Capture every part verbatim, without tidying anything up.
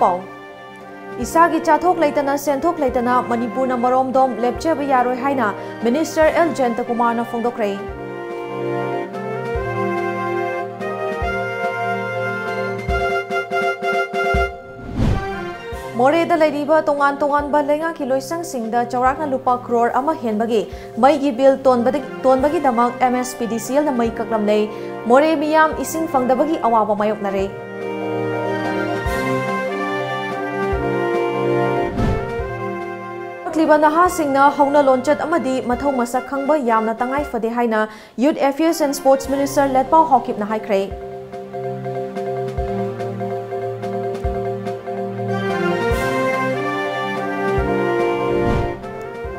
ꯄꯥꯎ꯫ ꯏꯁꯥꯒꯤ ꯆꯥꯊꯣꯛ ꯂꯩꯇꯅ, ꯁꯦꯟꯊꯣꯛ ꯂꯩꯇꯅ ꯃꯅꯤꯄꯨꯔꯅ ꯃꯔꯣꯝꯗꯣꯝ ꯂꯦꯞꯆꯕ ꯌꯥꯔꯣꯏ ꯍꯥꯏꯅ ꯃꯤꯅꯤꯁꯇꯔ ꯑꯦꯜ ꯖꯌꯟꯇꯀꯨꯃꯥꯔꯅ ꯐꯣꯡꯗꯣꯛꯈ꯭ꯔꯦ꯫ ꯃꯣꯔꯦꯗ ꯂꯩꯔꯤꯕ ꯇꯣꯉꯥꯟ ꯇꯣꯉꯥꯟꯕ ꯂꯩꯉꯥꯛꯀꯤ ꯂꯣꯏꯁꯪꯁꯤꯡꯗ ꯆꯥꯎꯔꯥꯛꯅ ꯂꯨꯄꯥ ꯀ꯭ꯔꯣꯔ ꯑꯃ ꯍꯦꯟꯕꯒꯤ ꯃꯩꯒꯤ ꯕꯤꯜ ꯇꯣꯟꯕꯗ-, ꯇꯣꯟꯕꯒꯤꯗꯃꯛ ꯑꯦꯝ ꯑꯦꯁ ꯄꯤ ꯗꯤ ꯁꯤ ꯑꯦꯜꯅ ꯃꯩ ꯀꯛꯂꯝꯂꯦ꯫ ꯃꯣꯔꯦ ꯃꯤꯌꯥꯝ ꯏꯁꯤꯡ ꯐꯪꯗꯕꯒꯤ ꯑꯋꯥꯕ ꯃꯥꯌꯣꯛꯅꯔꯦ꯫ ꯍꯧꯔꯛꯂꯤꯕ ꯅꯍꯥꯁꯤꯡꯅ ꯍꯧꯅ ꯂꯣꯟꯆꯠ ꯑꯃꯗꯤ ꯃꯊꯧ ꯃꯁꯛ ꯈꯪꯕ ꯌꯥꯝꯅ ꯇꯉꯥꯏ ꯐꯗꯦ ꯍꯥꯏꯅ Youth Affairs and Sports Minister ꯂꯦꯠꯄꯥꯎ ꯍꯥꯎꯀꯤꯞꯅ ꯍꯥꯏꯈ꯭ꯔꯦ꯫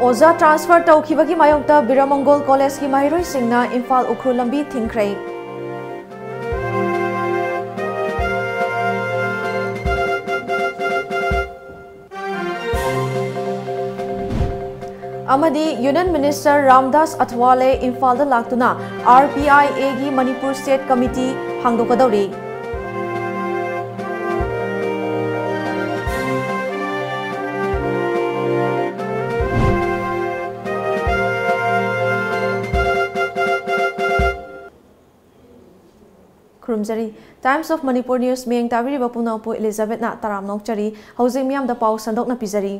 ꯑꯣꯖꯥ ꯇ꯭ꯔꯥꯟꯁꯐꯔ ꯇꯧꯈꯤꯕꯒꯤ ꯃꯥꯌꯣꯛꯇ ꯕꯤꯔꯃꯪꯒꯣꯜ ꯀꯣꯂꯦꯖꯀꯤ ꯃꯍꯩꯔꯣꯏꯁꯤꯡꯅ ꯏꯝꯐꯥꯜ ꯎꯈ꯭ꯔꯨꯜ ꯂꯝꯕꯤ ꯊꯤꯡꯈ꯭ꯔꯦ꯫ ꯑꯃꯗꯤ ꯌꯨꯅꯤꯌꯟ ꯃꯤꯅꯤꯁꯇꯔ ꯔꯥꯝꯗꯥꯁ ꯑꯊꯋꯥꯂꯦ ꯏꯝꯐꯥꯜꯗ ꯂꯥꯛꯇꯨꯅ ꯑꯥꯔ ꯄꯤ ꯑꯥꯏ ꯑꯦꯒꯤ ꯃꯅꯤꯄꯨꯔ ꯁ꯭ꯇꯦꯠ ꯀꯃꯤꯇꯤ ꯍꯥꯡꯗꯣꯛꯀꯗꯧꯔꯤ꯫ ꯈꯨꯔꯨꯝꯖꯔꯤ꯫ Times of Manipur News ꯃꯤꯠꯌꯦꯡ ꯇꯥꯕꯤꯔꯤꯕ ꯄꯨꯝꯅꯃꯛꯄꯨ ꯏꯂꯤꯖꯥꯕꯦꯠꯅ ꯇꯔꯥꯝꯅ ꯑꯣꯛꯆꯔꯤ꯫ ꯍꯧꯖꯤꯛ ꯃꯤꯌꯥꯝꯗ ꯄꯥꯎ ꯁꯟꯗꯣꯛꯅ ꯄꯤꯖꯔꯤ꯫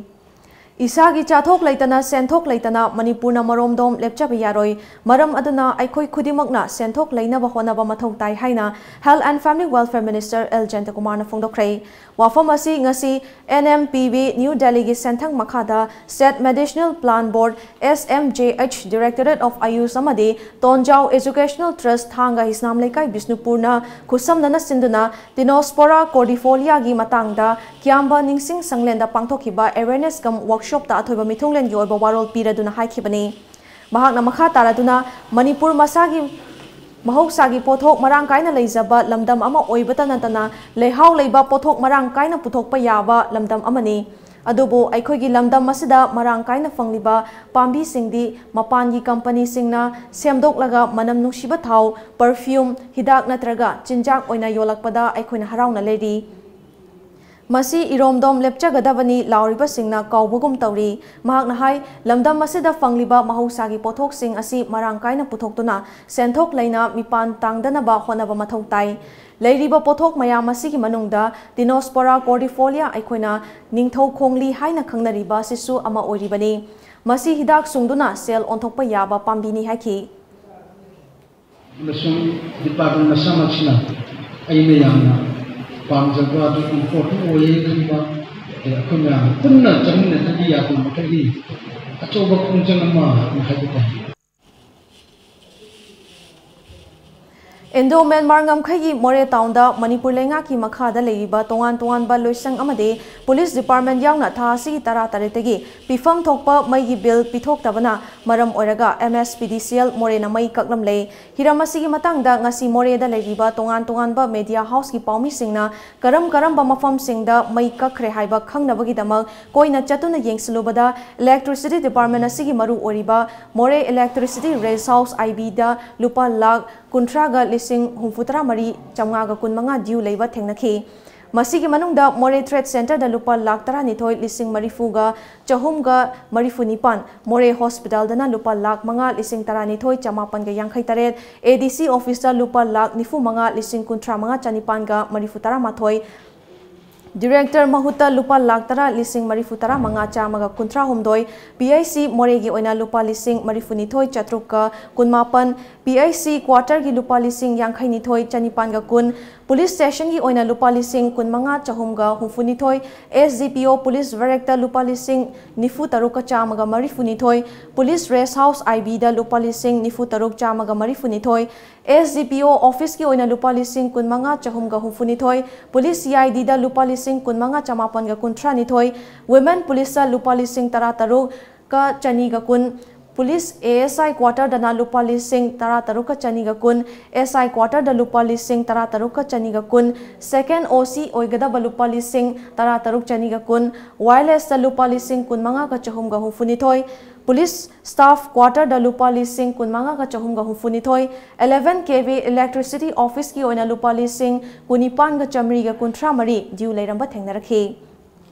ꯏꯁꯥꯒꯤ ꯆꯥꯊꯣꯛ ꯂꯩꯇꯅ, ꯁꯦꯟꯊꯣꯛ ꯂꯩꯇꯅ ꯃꯅꯤꯄꯨꯔꯅ ꯃꯔꯣꯝꯗꯣꯝ ꯂꯦꯞꯆꯕ ꯌꯥꯔꯣꯏ꯫ ꯃꯔꯝ ꯑꯗꯨꯅ ꯑꯩꯈꯣꯏ ꯈꯨꯗꯤꯡꯃꯛꯅ ꯁꯦꯟꯊꯣꯛ ꯂꯩꯅꯕ ꯍꯣꯠꯅꯕ ꯃꯊꯧ ꯇꯥꯏ ꯍꯥꯏꯅ Health and Family Welfare Minister L ꯖꯌꯟꯇꯀꯨꯃꯥꯔꯅ ꯐꯣꯡꯗꯣꯛꯈ꯭ꯔꯦ꯫ ꯋꯥꯐꯝ ꯑꯁꯤ ꯉꯁꯤ N M P B new ꯗꯦꯜꯂꯤꯒꯤ ꯁꯦꯟꯊꯪ ꯃꯈꯥꯗ State Medicinal Plan Board, S M J H, Directorate of AYUSH ꯑꯃꯗꯤ ꯇꯣꯟꯖꯥꯎ Educational Trust, ꯊꯥꯡꯒ ꯍꯤꯁꯅꯥꯝ ꯂꯩꯀꯥꯏ, ꯕꯤꯁꯅꯨꯄꯨꯔꯅ ꯈꯨꯠꯁꯝꯅꯅ ꯁꯤꯟꯗꯨꯅ Tinospora cordifoliaꯒꯤ ꯃꯇꯥꯡꯗ ꯀ꯭ꯌꯥꯝꯕ ꯅꯤꯡꯁꯤꯡ ꯁꯪꯂꯦꯟꯗ ꯄꯥꯡꯊꯣꯛꯈꯤꯕ awareness cum workshopꯇ ꯑꯊꯣꯏꯕ ꯃꯤꯊꯨꯡꯂꯦꯟꯒꯤ ꯑꯣꯏꯕ ꯋꯥꯔꯣꯜ ꯄꯤꯔꯗꯨꯅ ꯍꯥꯏꯈꯤꯕꯅꯤ꯫ ꯃꯍꯥꯛꯅ ꯃꯈꯥ ꯇꯥꯔꯗꯨꯅ ꯃꯅꯤꯄꯨꯔ ꯃꯁꯥꯒꯤ ꯃꯍꯧꯁꯥꯒꯤ ꯄꯣꯠꯊꯣꯛ ꯃꯔꯥꯡ ꯀꯥꯏꯅ ꯂꯩꯖꯕ ꯂꯝꯗꯝ ꯑꯃ ꯑꯣꯏꯕꯇ ꯅꯠꯇꯅ ꯂꯩꯍꯥꯎ ꯂꯩꯕ ꯄꯣꯠꯊꯣꯛ ꯃꯔꯥꯡ ꯀꯥꯏꯅ ꯄꯨꯊꯣꯛꯄ ꯌꯥꯕ ꯂꯝꯗꯝ ꯑꯃꯅꯤ꯫ ꯑꯗꯨꯕꯨ ꯑꯩꯈꯣꯏꯒꯤ ꯂꯝꯗꯝ ꯑꯁꯤꯗ ꯃꯔꯥꯡ ꯀꯥꯏꯅ ꯐꯪꯂꯤꯕ ꯄꯥꯝꯕꯤꯁꯤꯡꯗꯤ ꯃꯄꯥꯟꯒꯤ ꯀꯝꯄꯅꯤꯁꯤꯡꯅ ꯁꯦꯝꯗꯣꯛꯂꯒ ꯃꯅꯝ ꯅꯨꯡꯁꯤꯕ ꯊꯥꯎ, perfume, ꯍꯤꯗꯥꯛ ꯅꯠꯇ꯭ꯔꯒ ꯆꯤꯟꯖꯥꯛ ꯑꯣꯏꯅ ꯌꯣꯜꯂꯛꯄꯗ ꯑꯩꯈꯣꯏꯅ ꯍꯔꯥꯎꯅ ꯂꯩꯔꯤ꯫ ꯃꯁꯤ ꯏꯔꯣꯝꯗꯣꯝ ꯂꯦꯞꯆꯒꯗꯕꯅꯤ ꯂꯥꯎꯔꯤꯕꯁꯤꯡꯅ ꯀꯧꯕꯒꯨꯝ ꯇꯧꯔꯤ꯫ ꯃꯍꯥꯛꯅ ꯍꯥꯏ, ꯂꯝꯗꯝ ꯑꯁꯤꯗ ꯐꯪꯂꯤꯕ ꯃꯍꯧꯁꯥꯒꯤ ꯄꯣꯠꯊꯣꯛꯁꯤꯡ ꯑꯁꯤ ꯃꯔꯥꯡ ꯀꯥꯏꯅ ꯄꯨꯊꯣꯛꯇꯨꯅ ꯁꯦꯟꯊꯣꯛ ꯂꯩꯅ ꯃꯤꯄꯥꯟ ꯇꯥꯡꯗꯅꯕ ꯍꯣꯠꯅꯕ ꯃꯊꯧ ꯇꯥꯏ꯫ ꯂꯩꯔꯤꯕ ꯄꯣꯠꯊꯣꯛ ꯃꯌꯥꯝ ꯑꯁꯤꯒꯤ ꯃꯅꯨꯡꯗ Dinospora cordifolia, ꯑꯩꯈꯣꯏꯅ ꯅꯤꯡꯊꯧ ꯈꯣꯡꯂꯤ ꯍꯥꯏꯅ ꯈꯪꯅꯔꯤꯕ ꯑꯁꯤꯁꯨ ꯑꯃ ꯑꯣꯏꯔꯤꯕꯅꯤ꯫ ꯃꯁꯤ ꯍꯤꯗꯥꯛ ꯁꯨꯡꯗꯨꯅ ꯁꯦꯜ ꯑꯣꯟꯊꯣꯛꯄ ꯌꯥꯕ ꯄꯥꯝꯕꯤꯅꯤ ꯍꯥꯏꯈꯤ꯫ ꯑꯃꯁꯨꯡ ꯗꯤꯄꯥꯔꯠꯃꯦꯟ ꯃꯁꯥꯃꯛꯁꯤꯅ ꯑꯩꯅ ꯌꯥꯝꯅ ꯄꯥꯝꯖꯕ ꯑꯗꯨ ꯏꯝꯄꯣꯔꯇꯦꯟ ꯑꯣꯏꯌꯦ ꯈꯟꯕ, ꯑꯩꯈꯣꯏ ꯃꯌꯥꯝ ꯄꯨꯟꯅ ꯆꯠꯃꯤꯟꯅꯗ꯭ꯔꯗꯤ ꯌꯥꯗꯕ ꯃꯈꯩꯒꯤ ꯑꯆꯧꯕ ꯈꯣꯡꯖꯪ ꯑꯃ ꯍꯥꯏꯕ ꯇꯥꯏ꯫ Indo Myanmar ꯉꯝꯈꯩꯒꯤ ꯃꯣꯔꯦ ꯇꯥꯎꯟꯗ ꯃꯅꯤꯄꯨꯔ ꯂꯩꯉꯥꯛꯀꯤ ꯃꯈꯥꯗ ꯂꯩꯔꯤꯕ ꯇꯣꯉꯥꯟ ꯇꯣꯉꯥꯟꯕ ꯂꯣꯏꯁꯪ ꯑꯃꯗꯤ ꯄꯨꯂꯤꯁ ꯗꯤꯄꯥꯔꯠꯃꯦꯟ ꯌꯥꯎꯅ ꯊꯥ ꯑꯁꯤꯒꯤ ꯇꯔꯥ ꯇꯔꯦꯠꯇꯒꯤ ꯄꯤꯐꯝ ꯊꯣꯛꯄ ꯃꯩꯒꯤ ꯕꯤꯜ ꯄꯤꯊꯣꯛꯇꯕꯅ ꯃꯔꯝ ꯑꯣꯏꯔꯒ M S P D C L ꯃꯣꯔꯦꯅ ꯃꯩ ꯀꯛꯂꯝꯂꯦ꯫ ꯍꯤꯔꯝ ꯑꯁꯤꯒꯤ ꯃꯇꯥꯡꯗ ꯉꯁꯤ ꯃꯣꯔꯦꯗ ꯂꯩꯔꯤꯕ ꯇꯣꯉꯥꯟ ꯇꯣꯉꯥꯟꯕ ꯃꯦꯗꯤꯌꯥ ꯍꯥꯎꯁꯀꯤ ꯄꯥꯎꯃꯤꯁꯤꯡꯅ ꯀꯔꯝ ꯀꯔꯝꯕ ꯃꯐꯝꯁꯤꯡꯗ ꯃꯩ ꯀꯛꯈ꯭ꯔꯦ ꯍꯥꯏꯕ ꯈꯪꯅꯕꯒꯤꯗꯃꯛ ꯀꯣꯏꯅ ꯆꯠꯇꯨꯅ ꯌꯦꯡꯁꯤꯜꯂꯨꯕꯗ, ꯏꯂꯦꯛꯇ꯭ꯔꯤꯁꯤꯇꯤ ꯗꯤꯄꯥꯔꯠꯃꯦꯟ ꯑꯁꯤꯒꯤ ꯃꯔꯨ ꯑꯣꯏꯔꯤꯕ Moreh electricity rest house I B ꯗ ꯂꯨꯄꯥ ꯂꯥꯈ ꯀꯨꯟꯊ꯭ꯔꯥꯒ ꯂꯤꯁꯤꯡ ꯍꯨꯝꯐꯨꯇꯔꯥ ꯃꯔꯤ ꯆꯥꯝꯃꯉꯥꯒ ꯀꯨꯟꯃꯉꯥ ꯗ꯭ꯌꯨ ꯂꯩꯕ ꯊꯦꯡꯅꯈꯤ꯫ ꯃꯁꯤꯒꯤ ꯃꯅꯨꯡꯗ ꯃꯣꯔꯦ ꯇ꯭ꯔꯦꯗ ꯁꯦꯟꯇꯔꯗ ꯂꯨꯄꯥ ꯂꯥꯈ ꯇꯔꯥꯅꯤꯊꯣꯏ ꯂꯤꯁꯤꯡ ꯃꯔꯤꯐꯨꯒ ꯆꯍꯨꯝꯒ ꯃꯔꯤꯐꯨ ꯅꯤꯄꯥꯟ, ꯃꯣꯔꯦ ꯍꯣꯁꯄꯤꯇꯥꯜꯗꯅ ꯂꯨꯄꯥ ꯂꯥꯈ ꯃꯉꯥ ꯂꯤꯁꯤꯡ ꯇꯔꯥꯅꯤꯊꯣꯏ ꯆꯃꯥꯄꯟꯒ ꯌꯥꯡꯈꯩ ꯇꯔꯦꯠ, A D C ꯑꯣꯐꯤꯁꯇ ꯂꯨꯄꯥ ꯂꯥꯈ ꯅꯤꯐꯨ ꯃꯉꯥ ꯂꯤꯁꯤꯡ ꯀꯨꯟꯊ꯭ꯔꯥ ꯃꯉꯥ ꯆꯅꯤꯄꯥꯟꯒ ꯃꯔꯤꯐꯨ ꯇꯔꯥ ꯃꯥꯊꯣꯏ, ꯗꯤꯔꯦꯛꯇꯔ ꯃꯍꯨꯠꯇ ꯂꯨꯄꯥ ꯂꯥꯈ ꯇꯔꯥ ꯂꯤꯁꯤꯡ ꯃꯔꯤꯐꯨ ꯇꯔꯥ ꯃꯉꯥ ꯆꯥꯝꯃꯒ ꯀꯨꯟꯊ꯭ꯔꯥ ꯍꯨꯝꯗꯣꯏ, P I C ꯃꯣꯔꯦꯒꯤ ꯑꯣꯏꯅ ꯂꯨꯄꯥ ꯂꯤꯁꯤꯡ ꯃꯔꯤꯐꯨ ꯅꯤꯊꯣꯏ ꯆꯥꯇ꯭ꯔꯨꯛꯀ ꯀꯨꯟꯃꯥꯄꯟ, P I C ꯀ꯭ꯋꯥꯇꯔꯒꯤ ꯂꯨꯄꯥ ꯂꯤꯁꯤꯡ ꯌꯥꯡꯈꯩ ꯅꯤꯊꯣꯏ ꯆꯅꯤꯄꯥꯟꯒ ꯀꯨꯟ, ꯄꯨꯂꯤꯁ ꯁ꯭ꯇꯦꯁꯟꯒꯤ ꯑꯣꯏꯅ ꯂꯨꯄꯥ ꯂꯤꯁꯤꯡ ꯀꯨꯟꯃꯉꯥ ꯆꯍꯨꯝꯒ ꯍꯨꯝꯐꯨ ꯅꯤꯊꯣꯏ, S D P O police ꯕꯦꯔꯦꯛꯇ ꯂꯨꯄꯥ ꯂꯤꯁꯤꯡ ꯅꯤꯐꯨ ꯇꯔꯨꯛꯀ ꯆꯥꯝꯃꯒ ꯃꯔꯤꯐꯨ ꯅꯤꯊꯣꯏ, police rest house I B ꯗ ꯂꯨꯄꯥ ꯂꯤꯁꯤꯡ ꯅꯤꯐꯨ ꯇꯔꯨꯛ ꯆꯥꯝꯃꯒ ꯃꯔꯤꯐꯨ ꯅꯤꯊꯣꯏ, S D P O ꯑꯣꯐꯤꯁꯀꯤ ꯑꯣꯏꯅ ꯂꯨꯄꯥ ꯂꯤꯁꯤꯡ ꯀꯨꯟꯃꯉꯥ ꯆꯍꯨꯝꯒ ꯍꯨꯝꯐꯨ ꯅꯤꯊꯣꯏ, ꯄꯨꯂꯤꯁ C I D ꯗ ꯂꯨꯄꯥ ꯂꯤꯁꯤꯡ ꯀꯨꯟꯃꯉꯥ ꯆꯃꯥꯄꯟꯒ ꯀꯨꯟꯊ꯭ꯔꯥ ꯅꯤꯊꯣꯏ, ꯋꯨꯃꯦꯟ ꯄꯨꯂꯤꯁꯇ ꯂꯨꯄꯥ ꯂꯤꯁꯤꯡ ꯇꯔꯥ ꯇꯔꯨꯛꯀ ꯆꯅꯤꯒ ꯀꯨꯟ, ꯄꯨꯂꯤꯁ ꯑꯦ ꯑꯦꯁ ꯑꯥꯏ ꯀ꯭ꯋꯥꯇꯔꯗꯅ ꯂꯨꯄꯥ ꯂꯤꯁꯤꯡ ꯇꯔꯥ ꯇꯔꯨꯛꯀ ꯆꯅꯤꯒ ꯀꯨꯟ, ꯑꯦꯁ ꯑꯥꯏ ꯀ꯭ꯋꯥꯇꯔꯗ ꯂꯨꯄꯥ ꯂꯤꯁꯤꯡ ꯇꯔꯥ ꯇꯔꯨꯛꯀ ꯆꯅꯤꯒ ꯀꯨꯟ, ꯁꯦꯀꯦꯟ ꯑꯣ ꯁꯤ ꯑꯣꯏꯒꯗꯕ ꯂꯨꯄꯥ ꯂꯤꯁꯤꯡ ꯇꯔꯥ ꯇꯔꯨꯛ ꯆꯅꯤꯒ ꯀꯨꯟ, ꯋꯥꯌꯔꯂꯦꯁꯇ ꯂꯨꯄꯥ ꯂꯤꯁꯤꯡ ꯀꯨꯟꯃꯉꯥꯒ ꯆꯍꯨꯝꯒ ꯍꯨꯝꯐꯨꯅꯤꯊꯣꯏ, ꯄꯨꯂꯤꯁ ꯁ꯭ꯇꯥꯐ ꯀ꯭ꯋꯥꯇꯔꯗ ꯂꯨꯄꯥ ꯂꯤꯁꯤꯡ ꯀꯨꯟꯃꯉꯥꯒ ꯆꯍꯨꯝꯒ ꯍꯨꯝꯐꯨꯅꯤꯊꯣꯏ, eleven K V electricity office ꯀꯤ ꯑꯣꯏꯅ ꯂꯨꯄꯥ ꯂꯤꯁꯤꯡ ꯀꯨꯟꯅꯤꯄꯥꯟꯒ ꯆꯥꯃꯔꯤꯒ ꯀꯨꯟꯊ꯭ꯔꯥ ꯃꯔꯤ due ꯂꯩꯔꯝꯕ ꯊꯦꯡꯅꯔꯛꯈꯤ꯫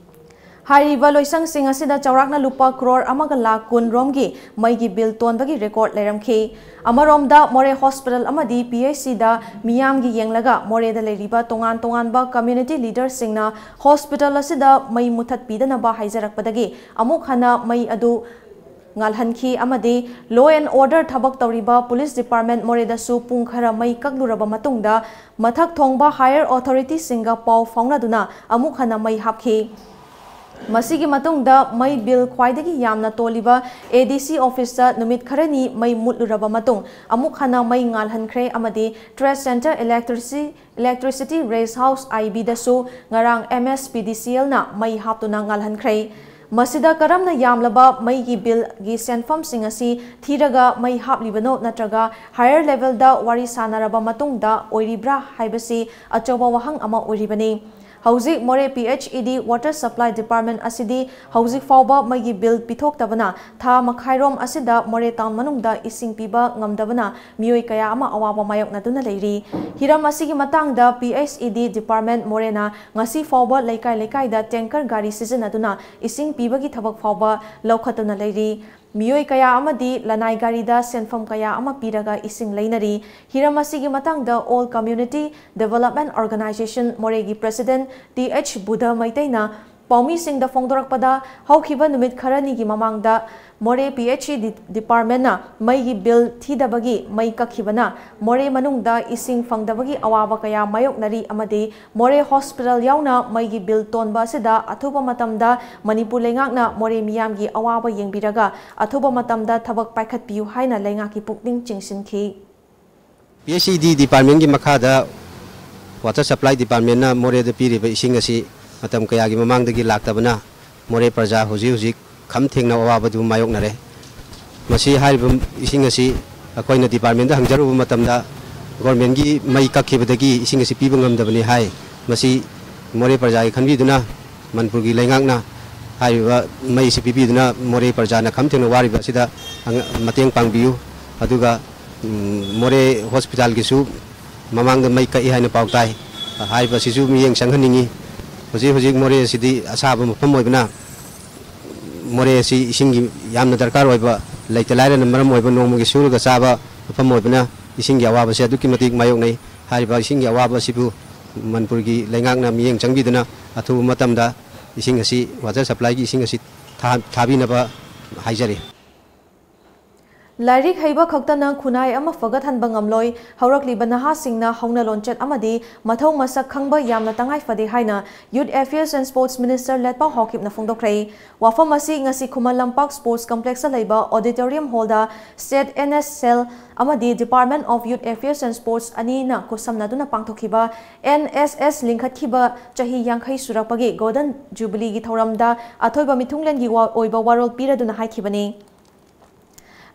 ꯍꯥꯏꯔꯤꯕ ꯂꯣꯏꯁꯪꯁꯤꯡ ꯑꯁꯤꯗ ꯆꯥꯎꯔꯥꯛꯅ ꯂꯨꯄꯥ ꯀ꯭ꯔꯣꯔ ꯑꯃꯒ ꯂꯥꯈ ꯀꯨꯟ ꯔꯣꯝꯒꯤ ꯃꯩꯒꯤ ꯕꯤꯜ ꯇꯣꯟꯕꯒꯤ ꯔꯦꯀꯣꯔꯗ ꯂꯩꯔꯝꯈꯤ꯫ ꯑꯃꯔꯣꯝꯗ, ꯃꯣꯔꯦ ꯍꯣꯁꯄꯤꯇꯥꯜ ꯑꯃꯗꯤ ꯄꯤ ꯑꯩꯆ ꯁꯤꯗ ꯃꯤꯌꯥꯝꯒꯤ ꯌꯦꯡꯂꯒ ꯃꯣꯔꯦꯗ ꯂꯩꯔꯤꯕ ꯇꯣꯉꯥꯟ ꯇꯣꯉꯥꯟꯕ ꯀꯝꯃ꯭ꯌꯨꯅꯤꯇꯤ ꯂꯤꯗꯔꯁꯤꯡꯅ ꯍꯣꯁꯄꯤꯇꯥꯜ ꯑꯁꯤꯗ ꯃꯩ ꯃꯨꯊꯠꯄꯤꯗꯅꯕ ꯍꯥꯏꯖꯔꯛꯄꯗꯒꯤ ꯑꯃꯨꯛ ꯍꯟꯅ ꯃꯩ ꯑꯗꯨ ꯉꯥꯜꯍꯟꯈꯤ ꯑꯃꯗꯤ law and order ꯊꯕꯛ ꯇꯧꯔꯤꯕ ꯄꯨꯂꯤꯁ ꯗꯤꯄꯥꯔꯠꯃꯦꯟ ꯃꯣꯔꯦꯗꯁꯨ ꯄꯨꯡ ꯈꯔ ꯃꯩ ꯀꯛꯂꯨꯔꯕ ꯃꯇꯨꯡꯗ ꯃꯊꯛ ꯊꯣꯡꯕ higher authority ꯁꯤꯡꯒ ꯄꯥꯎ ꯐꯥꯎꯅꯗꯨꯅ ꯑꯃꯨꯛ ꯍꯟꯅ ꯃꯩ ꯍꯥꯞꯈꯤ꯫ ꯃꯁꯤꯒꯤ ꯃꯇꯨꯡꯗ ꯃꯩ ꯕꯤꯜ ꯈ꯭ꯋꯥꯏꯗꯒꯤ ꯌꯥꯝꯅ ꯇꯣꯜꯂꯤꯕ ꯑꯦ ꯗꯤ ꯁꯤ ꯑꯣꯐꯤꯁꯇ ꯅꯨꯃꯤꯠ ꯈꯔꯅꯤ ꯃꯩ ꯃꯨꯠꯂꯨꯔꯕ ꯃꯇꯨꯡ ꯑꯃꯨꯛ ꯍꯟꯅ ꯃꯩ ꯉꯥꯜꯍꯟꯈ꯭ꯔꯦ ꯑꯃꯗꯤ Trade Centre Electricity Electricity Rest House I B ꯗꯁꯨ ꯉꯔꯥꯡ M S P D C L ꯅ ꯃꯩ ꯍꯥꯞꯇꯨꯅ ꯉꯥꯜꯍꯟꯈ꯭ꯔꯦ꯫ ꯃꯁꯤꯗ ꯀꯔꯝꯅ ꯌꯥꯝꯂꯕ ꯃꯩꯒꯤ ꯕꯤꯜꯒꯤ ꯁꯦꯟꯐꯝꯁꯤꯡ ꯑꯁꯤ ꯊꯤꯔꯒ ꯃꯩ ꯍꯥꯞꯂꯤꯕꯅꯣ ꯅꯠꯇ꯭ꯔꯒ higher level ꯗ ꯋꯥꯔꯤ ꯁꯥꯅꯔꯕ ꯃꯇꯨꯡꯗ ꯑꯣꯏꯔꯤꯕ꯭ꯔꯥ ꯍꯥꯏꯕꯁꯤ ꯑꯆꯧꯕ ꯋꯥꯍꯪ ꯑꯃ ꯑꯣꯏꯔꯤꯕꯅꯤ꯫ ꯍꯧꯖꯤꯛ ꯃꯣꯔꯦ P H E D Water Supply Department ꯑꯁꯤꯗꯤ ꯍꯧꯖꯤꯛ ꯐꯥꯎꯕ ꯃꯩꯒꯤ ꯕꯤꯜ ꯄꯤꯊꯣꯛꯇꯕꯅ ꯊꯥ ꯃꯈꯥꯏꯔꯣꯝ ꯑꯁꯤꯗ ꯃꯣꯔꯦ ꯇꯥꯎꯟ ꯃꯅꯨꯡꯗ ꯏꯁꯤꯡ ꯄꯤꯕ ꯉꯝꯗꯕꯅ ꯃꯤꯑꯣꯏ ꯀꯌꯥ ꯑꯃ ꯑꯋꯥꯕ ꯃꯥꯌꯣꯛꯅꯗꯨꯅ ꯂꯩꯔꯤ꯫ ꯍꯤꯔꯝ ꯑꯁꯤꯒꯤ ꯃꯇꯥꯡꯗ P H E D Department ꯃꯣꯔꯦꯅ ꯉꯁꯤ ꯐꯥꯎꯕ ꯂꯩꯀꯥꯏ ꯂꯩꯀꯥꯏꯗ ꯇꯦꯡꯀꯔ ꯒꯥꯔꯤ ꯁꯤꯖꯤꯟꯅꯗꯨꯅ ꯏꯁꯤꯡ ꯄꯤꯕꯒꯤ ꯊꯕꯛ ꯐꯥꯎꯕ ꯂꯧꯈꯠꯇꯨꯅ ꯂꯩꯔꯤ꯫ ꯃꯤꯑꯣꯏ ꯀꯌꯥ ꯑꯃꯗꯤ ꯂꯅꯥꯏ ꯒꯥꯔꯤꯗ ꯁꯦꯟꯐꯝ ꯀꯌꯥ ꯑꯃ ꯄꯤꯔꯒ ꯏꯁꯤꯡ ꯂꯩꯅꯔꯤ꯫ ꯍꯤꯔꯝ ꯑꯁꯤꯒꯤ ꯃꯇꯥꯡꯗ All Community Development Organisation ꯃꯣꯔꯦꯒꯤ President T H ꯕꯨꯙ ꯃꯩꯇꯩꯅ ꯄꯥꯎꯃꯤꯁꯤꯡꯗ ꯐꯣꯡꯗꯣꯔꯛꯄꯗ, ꯍꯧꯈꯤꯕ ꯅꯨꯃꯤꯠ ꯈꯔꯅꯤꯒꯤ ꯃꯃꯥꯡꯗ ꯃꯣꯔꯦ P H E D Department ꯅ ꯃꯩꯒꯤ ꯕꯤꯜ ꯊꯤꯗꯕꯒꯤ ꯃꯩ ꯀꯛꯈꯤꯕꯅ ꯃꯣꯔꯦ ꯃꯅꯨꯡꯗ ꯏꯁꯤꯡ ꯐꯪꯗꯕꯒꯤ ꯑꯋꯥꯕ ꯀꯌꯥ ꯃꯥꯌꯣꯛꯅꯔꯤ ꯑꯃꯗꯤ ꯃꯣꯔꯦ ꯍꯣꯁꯄꯤꯇꯥꯜ ꯌꯥꯎꯅ ꯃꯩꯒꯤ ꯕꯤꯜ ꯇꯣꯟꯕ ꯑꯁꯤꯗ ꯑꯊꯨꯕ ꯃꯇꯝꯗ ꯃꯅꯤꯄꯨꯔ ꯂꯩꯉꯥꯛꯅ ꯃꯣꯔꯦ ꯃꯤꯌꯥꯝꯒꯤ ꯑꯋꯥꯕ ꯌꯦꯡꯕꯤꯔꯒ ꯑꯊꯨꯕ ꯃꯇꯝꯗ ꯊꯕꯛ ꯄꯥꯏꯈꯠꯄꯤꯌꯨ ꯍꯥꯏꯅ ꯂꯩꯉꯥꯛꯀꯤ ꯄꯨꯛꯅꯤꯡ ꯆꯤꯡꯁꯤꯟꯈꯤ꯫ P H E D Department ꯀꯤ ꯃꯈꯥꯗ Water Supply Department ꯅ ꯃꯣꯔꯦꯗ ꯄꯤꯔꯤꯕ ꯏꯁꯤꯡ ꯑꯁꯤ ꯃꯇꯝ ꯀꯌꯥꯒꯤ ꯃꯃꯥꯡꯗꯒꯤ ꯂꯥꯛꯇꯕꯅ ꯃꯣꯔꯦ ꯄ꯭ꯔꯖꯥ ꯍꯧꯖꯤꯛ ꯍꯧꯖꯤꯛ ꯈꯝ ꯊꯦꯡꯅ ꯑꯋꯥꯕꯗꯨ ꯃꯥꯌꯣꯛꯅꯔꯦ꯫ ꯃꯁꯤ ꯍꯥꯏꯔꯤꯕ ꯏꯁꯤꯡ ꯑꯁꯤ ꯑꯩꯈꯣꯏꯅ ꯗꯤꯄꯥꯔꯠꯃꯦꯟꯗ ꯍꯪꯖꯔꯨꯕ ꯃꯇꯝꯗ, ꯒꯣꯔꯃꯦꯟꯒꯤ ꯃꯩ ꯀꯛꯈꯤꯕꯗꯒꯤ ꯏꯁꯤꯡ ꯑꯁꯤ ꯄꯤꯕ ꯉꯝꯗꯕꯅꯤ ꯍꯥꯏ꯫ ꯃꯁꯤ ꯃꯣꯔꯦ ꯄ꯭ꯔꯖꯥꯒꯤ ꯈꯟꯕꯤꯗꯨꯅ ꯃꯅꯤꯄꯨꯔꯒꯤ ꯂꯩꯉꯥꯛꯅ ꯍꯥꯏꯔꯤꯕ ꯃꯩꯁꯤ ꯄꯤꯕꯤꯗꯨꯅ ꯃꯣꯔꯦ ꯄ꯭ꯔꯖꯥꯅ ꯈꯝ ꯊꯦꯡꯅ ꯋꯥꯔꯤꯕ ꯑꯁꯤꯗ ꯑꯉ-, ꯃꯇꯦꯡ ꯄꯥꯡꯕꯤꯌꯨ꯫ ꯑꯗꯨꯒ, ꯎꯝ, ꯃꯣꯔꯦ ꯍꯣꯁꯄꯤꯇꯥꯜꯒꯤꯁꯨ ꯃꯃꯥꯡꯗ ꯃꯩ ꯀꯛꯏ ꯍꯥꯏꯅ ꯄꯥꯎ ꯇꯥꯏ꯫ ꯍꯥꯏꯔꯤꯕ ꯑꯁꯤꯁꯨ ꯃꯤꯠꯌꯦꯡ ꯆꯪꯍꯟꯅꯤꯡꯉꯤ꯫ ꯍꯧꯖꯤꯛ ꯍꯧꯖꯤꯛ ꯃꯣꯔꯦ ꯑꯁꯤꯗꯤ ꯑꯁꯥꯕ ꯃꯐꯝ ꯑꯣꯏꯕꯅ, ꯃꯣꯔꯦ ꯑꯁꯤ ꯏꯁꯤꯡꯒꯤ ꯌꯥꯝꯅ ꯗꯔꯀꯥꯔ ꯑꯣꯏꯕ, ꯂꯩꯇ ꯂꯥꯏꯔꯅ ꯃꯔꯝ ꯑꯣꯏꯕ ꯅꯣꯡꯃꯒꯤ ꯁꯨꯔꯒ ꯆꯥꯕ ꯃꯐꯝ ꯑꯣꯏꯕꯅ ꯏꯁꯤꯡꯒꯤ ꯑꯋꯥꯕꯁꯦ ꯑꯗꯨꯛꯀꯤ ꯃꯇꯤꯛ ꯃꯥꯌꯣꯛꯅꯩ꯫ ꯍꯥꯏꯔꯤꯕ ꯏꯁꯤꯡꯒꯤ ꯑꯋꯥꯕ ꯑꯁꯤꯕꯨ ꯃꯅꯤꯄꯨꯔꯒꯤ ꯂꯩꯉꯥꯛꯅ ꯃꯤꯠꯌꯦꯡ ꯆꯪꯕꯤꯗꯨꯅ ꯑꯊꯨꯕ ꯃꯇꯝꯗ ꯏꯁꯤꯡ ꯑꯁꯤ, ꯋꯥꯇꯔ ꯁꯄ꯭ꯂꯥꯏꯒꯤ ꯏꯁꯤꯡ ꯑꯁꯤ ꯊꯥ-, ꯊꯥꯕꯤꯅꯕ ꯍꯥꯏꯖꯔꯤ꯫ ꯂꯥꯏꯔꯤꯛ ꯍꯩꯕ ꯈꯛꯇꯅ ꯈꯨꯟꯅꯥꯏ ꯑꯃ ꯐꯒꯠꯍꯟꯕ ꯉꯝꯂꯣꯏ꯫ ꯍꯧꯔꯛꯂꯤꯕ ꯅꯍꯥꯁꯤꯡꯅ ꯍꯧꯅ ꯂꯣꯟꯆꯠ ꯑꯃꯗꯤ ꯃꯊꯧ ꯃꯁꯛ ꯈꯪꯕ ꯌꯥꯝꯅ ꯇꯉꯥꯏ ꯐꯗꯦ ꯍꯥꯏꯅ Youth Affairs and Sports Minister ꯂꯦꯠꯄꯥꯎ ꯍꯥꯎꯀꯤꯞꯅ ꯐꯣꯡꯗꯣꯛꯈ꯭ꯔꯦ꯫ ꯋꯥꯐꯝ ꯑꯁꯤ ꯉꯁꯤ ꯈꯨꯃꯟ ꯂꯝꯄꯥꯛ ꯁ꯭ꯄꯣꯔꯠꯁ ꯀꯝꯄ꯭ꯂꯦꯛꯁꯇ ꯂꯩꯕ ꯑꯣꯗꯤꯇꯣꯔꯤꯌꯝ ꯍꯣꯜꯗ State N S Cell ꯑꯃꯗꯤ Department of Youth Affairs and Sports ꯑꯅꯤꯅ ꯈꯨꯠꯁꯝꯅꯗꯨꯅ ꯄꯥꯡꯊꯣꯛꯈꯤꯕ N S S ꯂꯤꯡꯈꯠꯈꯤꯕ ꯆꯍꯤ ꯌꯥꯡꯈꯩ ꯁꯨꯔꯛꯄꯒꯤ ꯒꯣꯜꯗꯟ ꯖꯨꯕꯤꯂꯤꯒꯤ ꯊꯧꯔꯝꯗ ꯑꯊꯣꯏꯕ ꯃꯤꯊꯨꯡꯂꯦꯟꯒꯤ ꯋꯥ-, ꯑꯣꯏꯕ ꯋꯥꯔꯣꯜ ꯄꯤꯔꯗꯨꯅ ꯍꯥꯏꯈꯤꯕꯅꯤ꯫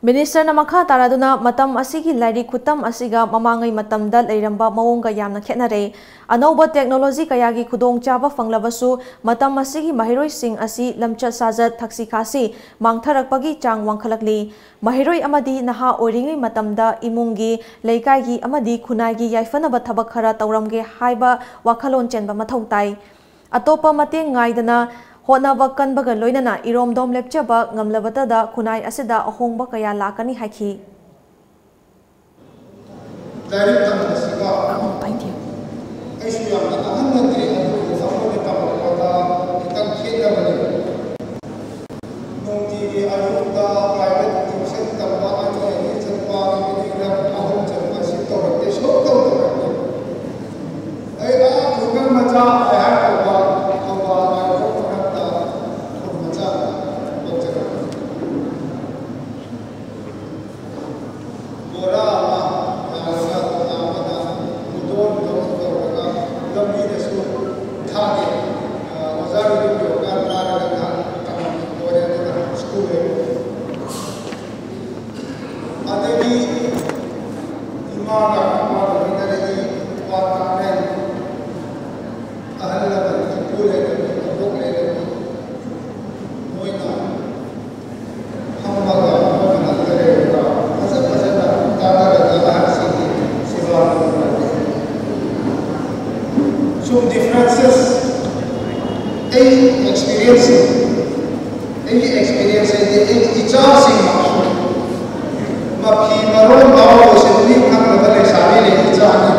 ꯃꯤꯅꯤꯁꯇꯔꯅ ꯃꯈꯥ ꯇꯥꯔꯗꯨꯅ ꯃꯇꯝ ꯑꯁꯤꯒꯤ ꯂꯥꯏꯔꯤꯛ ꯈꯨꯇꯝ ꯑꯁꯤꯒ ꯃꯃꯥꯡꯉꯩ ꯃꯇꯝꯗ ꯂꯩꯔꯝꯕ ꯃꯑꯣꯡꯒ ꯌꯥꯝꯅ ꯈꯦꯠꯅꯔꯦ꯫ ꯑꯅꯧꯕ ꯇꯦꯛꯅꯣꯂꯣꯖꯤ ꯀꯌꯥꯒꯤ ꯈꯨꯗꯣꯡꯆꯥꯕ ꯐꯪꯂꯕꯁꯨ ꯃꯇꯝ ꯑꯁꯤꯒꯤ ꯃꯍꯩꯔꯣꯏꯁꯤꯡ ꯑꯁꯤ ꯂꯝꯆꯠ ꯁꯥꯖꯠ, ꯊꯛꯁꯤ ꯈꯥꯁꯤ ꯃꯥꯡꯊꯔꯛꯄꯒꯤ ꯆꯥꯡ ꯋꯥꯡꯈꯠꯂꯛꯂꯤ꯫ ꯃꯍꯩꯔꯣꯏ ꯑꯃꯗꯤ ꯅꯍꯥ ꯑꯣꯏꯔꯤꯉꯩ ꯃꯇꯝꯗ ꯏꯃꯨꯡꯒꯤ, ꯂꯩꯀꯥꯏꯒꯤ ꯑꯃꯗꯤ ꯈꯨꯟꯅꯥꯏꯒꯤ ꯌꯥꯏꯐꯅꯕ ꯊꯕꯛ ꯈꯔ ꯇꯧꯔꯝꯒꯦ ꯍꯥꯏꯕ ꯋꯥꯈꯜꯂꯣꯟ ꯆꯦꯟꯕ ꯃꯊꯧ ꯇꯥꯏ꯫ ꯑꯇꯣꯞꯄ ꯃꯇꯦꯡ ꯉꯥꯏꯗꯅ ꯍꯣꯠꯅꯕ ꯀꯟꯕꯒ ꯂꯣꯏꯅꯅ ꯏꯔꯣꯝꯗꯣꯝ ꯂꯦꯞꯆꯕ ꯉꯝꯂꯕꯇꯗ ꯈꯨꯟꯅꯥꯏ ꯑꯁꯤꯗ ꯑꯍꯣꯡꯕ ꯀꯌꯥ ꯂꯥꯛꯀꯅꯤ ꯍꯥꯏꯈꯤ꯫ ꯂꯥꯏꯔꯤꯛ ꯇꯝꯕꯁꯤꯀꯣ, ꯑꯩꯁꯨ ꯌꯥꯝꯅ ꯑꯍꯟ ꯅꯠꯇ꯭ꯔꯤ, ꯑꯗꯨꯕꯨ ꯑꯩꯈꯣꯏꯅ ꯇꯝꯃꯛꯄꯗ ꯈꯤꯇꯪ ꯈꯦꯠꯅꯕ ꯂꯩ꯫ ꯅꯨꯡꯇꯤꯒꯤ ꯑꯌꯨꯛꯇ private tuition ꯇꯝꯕ, ꯑꯅꯤ ꯑꯅꯤ ꯆꯠꯄ, ꯅꯨꯃꯤꯠ ꯑꯍꯨꯝ ꯆꯠꯄ, ꯁꯤ ꯇꯧꯔꯛꯇꯦ, ꯁꯨꯡꯇꯧ ꯇꯧꯔꯛꯇꯦ꯫ ꯑꯩ ꯑꯥ ꯈꯨꯡꯒꯪ ꯃꯆꯥ ꯑꯩꯍꯥꯛ ꯇꯧꯕ, ꯊꯧꯕꯥꯜ ꯃꯥꯏꯕꯝ ꯃꯔꯛꯇ ꯈꯨꯟ ꯃꯆꯥ ꯂꯧꯖꯔꯛꯄꯅꯤ꯫ ꯕꯣꯔꯥ ꯑꯃ ꯌꯥꯜꯂꯒ ꯇꯧꯅꯥ ꯑꯃꯗ ꯈꯨꯗꯣꯟ ꯇꯧ-, ꯇꯧꯔꯒ ꯂꯝꯕꯤꯗ ꯃꯥꯒ ꯃꯥꯒ ꯂꯣꯏꯅꯔꯛꯏ ꯅꯨꯄꯥ ꯀꯥꯡꯂꯦꯟ, ꯑꯍꯜ ꯂꯃꯟ, ꯏꯄꯨ ꯂꯩꯔꯝꯃꯤ, ꯏꯕꯣꯛ ꯂꯩꯔꯝꯃꯤ꯫ ꯃꯣꯏꯅ ꯐꯝꯃꯒ ꯃꯣꯏ ꯃꯅꯥꯛꯇ ꯂꯩꯔꯒ ꯐꯖ ꯐꯖꯅ ꯇꯥꯟꯅꯔꯒ ꯑꯍꯜꯁꯤꯡꯒꯤ ꯁꯦꯕꯥ ꯇꯧꯕ꯫ Some differences ꯑꯩ ꯑꯦꯛꯁꯄꯤꯔꯤꯌꯦꯟꯁ ꯑꯩꯒꯤ ꯑꯦꯛꯁꯄꯤꯔꯤꯌꯦꯟꯁ ꯍꯥꯏꯗꯤ ꯑꯩꯒꯤ ꯏꯆꯥꯁꯤꯡ ꯃꯐꯤ ꯃꯔꯣꯟ ꯂꯥꯎꯕꯁꯦ ꯃꯤ ꯈꯪꯗꯕ ꯂꯩꯁꯥꯕꯤꯅꯦ ꯏꯆꯥꯅꯤ꯫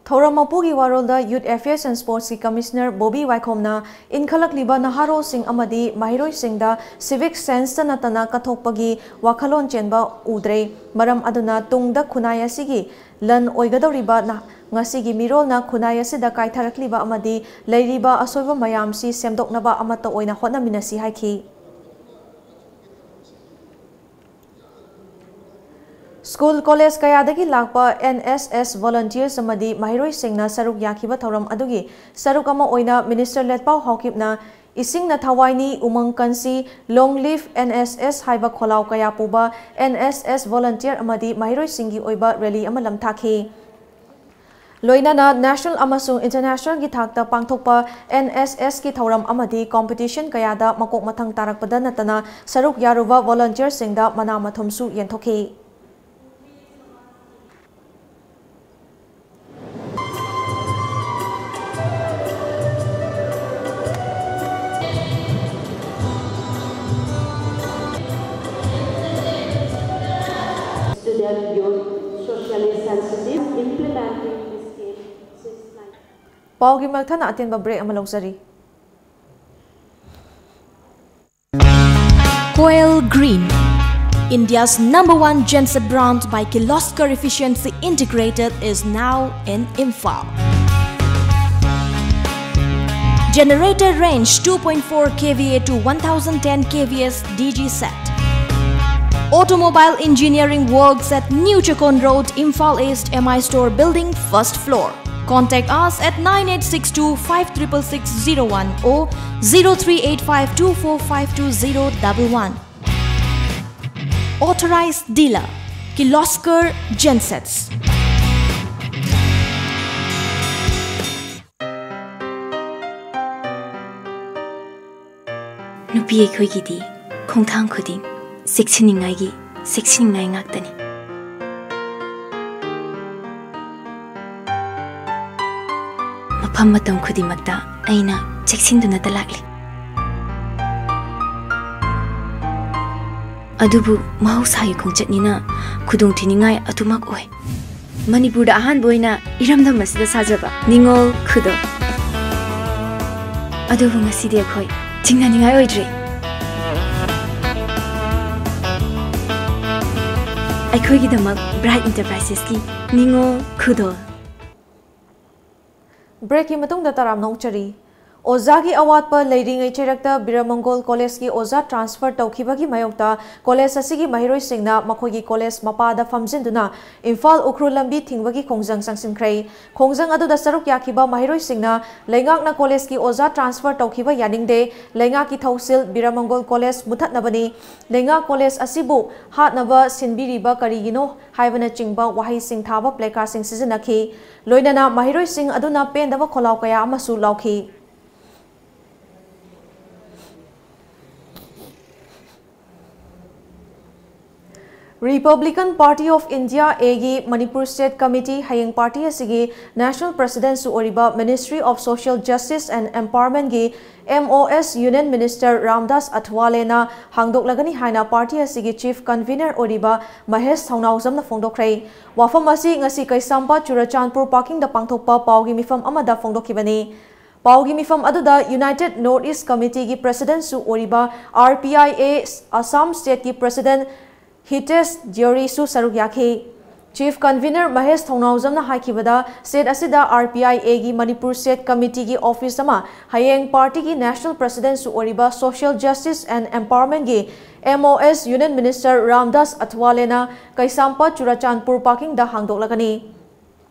ꯊꯧꯔꯝ ꯃꯄꯨꯒꯤ ꯋꯥꯔꯣꯜꯗ Youth Affairs and Sportsꯀꯤ Commissioner Bobby ꯋꯥꯏꯈꯣꯝꯅ ꯏꯟꯈꯠꯂꯛꯂꯤꯕ ꯅꯍꯥꯔꯣꯜꯁꯤꯡ ꯑꯃꯗꯤ ꯃꯍꯩꯔꯣꯏꯁꯤꯡꯗ civic senseꯇ ꯅꯠꯇꯅ ꯀꯠꯊꯣꯛꯄꯒꯤ ꯋꯥꯈꯜꯂꯣꯟ ꯆꯦꯟꯕ ꯎꯗ꯭ꯔꯦ꯫ ꯃꯔꯝ ꯑꯗꯨꯅ ꯇꯨꯡꯗ ꯈꯨꯟꯅꯥꯏ ꯑꯁꯤꯒꯤ ꯂꯟ ꯑꯣꯏꯒꯗꯧꯔꯤꯕ ꯅ-, ꯉꯁꯤꯒꯤ ꯃꯤꯔꯣꯜꯅ ꯈꯨꯟꯅꯥꯏ ꯑꯁꯤꯗ ꯀꯥꯏꯊꯔꯛꯂꯤꯕ ꯑꯃꯗꯤ ꯂꯩꯔꯤꯕ ꯑꯁꯣꯏꯕ ꯃꯌꯥꯝꯁꯤ ꯁꯦꯝꯗꯣꯛꯅꯕ ꯑꯃꯠꯇ ꯑꯣꯏꯅ ꯍꯣꯠꯅꯃꯤꯟꯅꯁꯤ ꯍꯥꯏꯈꯤ꯫ ꯁ꯭ꯀꯨꯜ ꯀꯣꯂꯦꯖ ꯀꯌꯥꯗꯒꯤ ꯂꯥꯛꯄ NSS volunteers ꯑꯃꯗꯤ ꯃꯍꯩꯔꯣꯏꯁꯤꯡꯅ ꯁꯔꯨꯛ ꯌꯥꯈꯤꯕ ꯊꯧꯔꯝ ꯑꯗꯨꯒꯤ ꯁꯔꯨꯛ ꯑꯃ ꯑꯣꯏꯅ Minister ꯂꯦꯠꯄꯥꯎ ꯍꯥꯎꯀꯤꯞꯅ ꯏꯁꯤꯡꯅ ꯊꯋꯥꯏꯅꯤ, ꯎꯃꯪ ꯀꯟꯁꯤ, Long Live NSS ꯍꯥꯏꯕ ꯈꯣꯜꯂꯥꯎ ꯀꯌꯥ ꯄꯨꯕ NSS volunteer ꯑꯃꯗꯤ ꯃꯍꯩꯔꯣꯏꯁꯤꯡꯒꯤ ꯑꯣꯏꯕ rally ꯑꯃ ꯂꯝꯊꯥꯈꯤ꯫ ꯂꯣꯏꯅꯅ national ꯑꯃꯁꯨꯡ internationalꯒꯤ ꯊꯥꯛꯇ ꯄꯥꯡꯊꯣꯛꯄ NSSꯀꯤ ꯊꯧꯔꯝ ꯑꯃꯗꯤ competition ꯀꯌꯥꯗ ꯃꯀꯣꯛ ꯃꯊꯪ ꯇꯥꯔꯛꯄꯗ ꯅꯠꯇꯅ ꯁꯔꯨꯛ ꯌꯥꯔꯨꯕ volunteerꯁꯤꯡꯗ ꯃꯅꯥ ꯃꯊꯨꯝꯁꯨ ꯌꯦꯟꯊꯣꯛꯈꯤ꯫ Student, youth, socially sensitive, implementing this scheme since nineteen. ꯄꯥꯎꯒꯤ ꯃꯊꯪꯗ ꯑꯇꯦꯟꯕ break ꯑꯃ ꯂꯧꯖꯔꯤ꯫ Koel Green, India's number one genset brand by Kirloskar Efficiency Integrated, is now in Imphal. Generator range two point four kVA to one thousand ten kVA DG set. Automobile engineering works at New Chakon Road, Imphal East, MI Store Building, first floor. Contact us at nine eight six two five triple six zero one or zero three eight five two four five two zero double one. Authorized dealer. Kirloskar Gensets. ꯅꯨꯄꯤ ꯑꯩꯈꯣꯏꯒꯤꯗꯤ ꯈꯣꯡꯊꯥꯡ ꯈꯨꯗꯤꯡ ꯆꯦꯛꯁꯤꯟꯅꯤꯡꯉꯥꯏꯒꯤ ꯆꯦꯛꯁꯤꯟꯅꯤꯡꯉꯥꯏ ꯉꯥꯛꯇꯅꯤ꯫ ꯃꯐꯝ ꯃꯇꯝ ꯈꯨꯗꯤꯡꯃꯛꯇ ꯑꯩꯅ ꯆꯦꯛꯁꯤꯟꯗꯨꯅꯇ ꯂꯥꯛꯂꯤ꯫ ꯑꯗꯨꯕꯨ ꯃꯍꯧꯁꯥꯒꯤ ꯈꯣꯡꯆꯠꯅꯤꯅ ꯈꯨꯗꯣꯡꯊꯤꯅꯤꯡꯉꯥꯏ ꯑꯗꯨꯃꯛ ꯑꯣꯏ꯫ ꯃꯅꯤꯄꯨꯔꯗ ꯑꯍꯥꯟꯕ ꯑꯣꯏꯅ ꯏꯔꯝꯗꯝ ꯑꯁꯤꯗ ꯁꯥꯖꯕ ꯅꯤꯉꯣꯜ ꯈꯨꯗꯣꯜ꯫ ꯑꯗꯨꯕꯨ ꯉꯁꯤꯗꯤ ꯑꯩꯈꯣꯏ ꯆꯤꯡꯅꯅꯤꯡꯉꯥꯏ ꯑꯣꯏꯗ꯭ꯔꯦ꯫ ꯑꯩꯈꯣꯏꯒꯤꯗꯃꯛ ꯕ꯭ꯔꯥꯏꯠ ꯏꯟꯇꯔꯄ꯭ꯔꯥꯏꯁꯦꯁꯀꯤ ꯅꯤꯉꯣꯜ ꯈꯨꯗꯣꯜ꯫ ꯕ꯭ꯔꯦꯛꯀꯤ ꯃꯇꯨꯡꯗ ꯇꯔꯥꯝꯅ ꯑꯣꯛꯆꯔꯤ꯫ ꯑꯣꯖꯥꯒꯤ ꯑꯋꯥꯠꯄ ꯂꯩꯔꯤꯉꯩ ꯆꯩꯔꯛꯇ ꯕꯤꯔꯃꯪꯒꯣꯜ ꯀꯣꯂꯦꯖꯀꯤ ꯑꯣꯖꯥ ꯇ꯭ꯔꯥꯟꯁꯐꯔ ꯇꯧꯈꯤꯕꯒꯤ ꯃꯥꯌꯣꯛꯇ ꯀꯣꯂꯦꯖ ꯑꯁꯤꯒꯤ ꯃꯍꯩꯔꯣꯏꯁꯤꯡꯅ ꯃꯈꯣꯏꯒꯤ ꯀꯣꯂꯦꯖ ꯃꯄꯥꯗ ꯐꯝꯖꯤꯟꯗꯨꯅ ꯏꯝꯐꯥꯜ ꯎꯈ꯭ꯔꯨꯜ ꯂꯝꯕꯤ ꯊꯤꯡꯕꯒꯤ ꯈꯣꯡꯖꯪ ꯆꯪꯁꯤꯟꯈ꯭ꯔꯦ꯫ ꯈꯣꯡꯖꯪ ꯑꯗꯨꯗ ꯁꯔꯨꯛ ꯌꯥꯈꯤꯕ ꯃꯍꯩꯔꯣꯏꯁꯤꯡꯅ ꯂꯩꯉꯥꯛꯅ ꯀꯣꯂꯦꯖꯀꯤ ꯑꯣꯖꯥ ꯇ꯭ꯔꯥꯟꯁꯐꯔ ꯇꯧꯈꯤꯕ ꯌꯥꯅꯤꯡꯗꯦ, ꯂꯩꯉꯥꯛꯀꯤ ꯊꯧꯁꯤꯜ ꯕꯤꯔꯃꯪꯒꯣꯜ ꯀꯣꯂꯦꯖ ꯃꯨꯊꯠꯅꯕꯅꯤ, ꯂꯩꯉꯥꯛ ꯀꯣꯂꯦꯖ ꯑꯁꯤꯕꯨ ꯍꯥꯠꯅꯕ ꯁꯤꯟꯕꯤꯔꯤꯕ ꯀꯔꯤꯒꯤꯅꯣ ꯍꯥꯏꯕꯅꯆꯤꯡꯕ ꯋꯥꯍꯩꯁꯤꯡ ꯊꯥꯕ ꯄ꯭ꯂꯦꯀꯥꯔꯗꯁꯤꯡ ꯁꯤꯖꯤꯟꯅꯈꯤ꯫ ꯂꯣꯏꯅꯅ ꯃꯍꯩꯔꯣꯏꯁꯤꯡ ꯑꯗꯨꯅ ꯄꯦꯟꯗꯕ ꯈꯣꯜꯂꯥꯎ ꯀꯌꯥ ꯑꯃꯁꯨ ꯂꯥꯎꯈꯤ꯫ Republican Party of India, ꯑꯦꯒꯤ ꯃꯅꯤꯄꯨꯔ State Committee ꯍꯌꯦꯡ ꯄꯥꯔꯇꯤ ꯑꯁꯤꯒꯤ National Presidentꯁꯨ ꯑꯣꯏꯔꯤꯕ Ministry of Social Justice and Empowermentꯀꯤ, M O S, Union Minister Ramdas ꯑꯊꯋꯥꯂꯦꯅ ꯍꯥꯡꯗꯣꯛꯂꯒꯅꯤ ꯍꯥꯏꯅ ꯄꯥꯔꯇꯤ ꯑꯁꯤꯒꯤ Chief Convener ꯑꯣꯏꯔꯤꯕ ꯃꯍꯦꯁ ꯊꯧꯅꯥꯎꯖꯝꯅ ꯐꯣꯡꯗꯣꯛꯈ꯭ꯔꯦ꯫ ꯋꯥꯐꯝ ꯑꯁꯤ ꯉꯁꯤ ꯀꯩꯁꯥꯝꯄꯥꯠ ꯆꯨꯔꯆꯥꯟꯄꯨꯔ ꯄꯥꯔꯀꯤꯡꯗ ꯄꯥꯡꯊꯣꯛꯄ ꯄꯥꯎꯒꯤ ꯃꯤꯐꯝ ꯑꯃꯗ ꯐꯣꯡꯗꯣꯛꯈꯤꯕꯅꯤ꯫ ꯄꯥꯎꯒꯤ ꯃꯤꯐꯝ ꯑꯗꯨꯗ United North East Committeeꯒꯤ Presidentꯁꯨ ꯑꯣꯏꯔꯤꯕ R P I A Assam Stateꯀꯤ President ꯍꯤꯇꯦꯁ ꯗꯤꯌꯣꯔꯤꯁꯨ ꯁꯔꯨꯛ ꯌꯥꯈꯤ꯫ Chief Convener ꯃꯍꯦꯁ ꯊꯧꯅꯥꯎꯖꯝꯅ ꯍꯥꯏꯈꯤꯕꯗ, state ꯑꯁꯤꯗ R P I Aꯒꯤ Manipur State Committeeꯒꯤ office ꯑꯃ, ꯍꯌꯦꯡ ꯄꯥꯔꯇꯤꯒꯤ National Presidentꯁꯨ ꯑꯣꯏꯔꯤꯕ Social Justice and Empowermentꯀꯤ, M O S, Union Minister Ramdas ꯑꯊꯋꯥꯂꯦꯅ ꯀꯩꯁꯥꯝꯄꯥꯠ ꯆꯨꯔꯆꯥꯟꯄꯨꯔ ꯄꯥꯔꯀꯤꯡꯗ ꯍꯥꯡꯗꯣꯛꯂꯒꯅꯤ꯫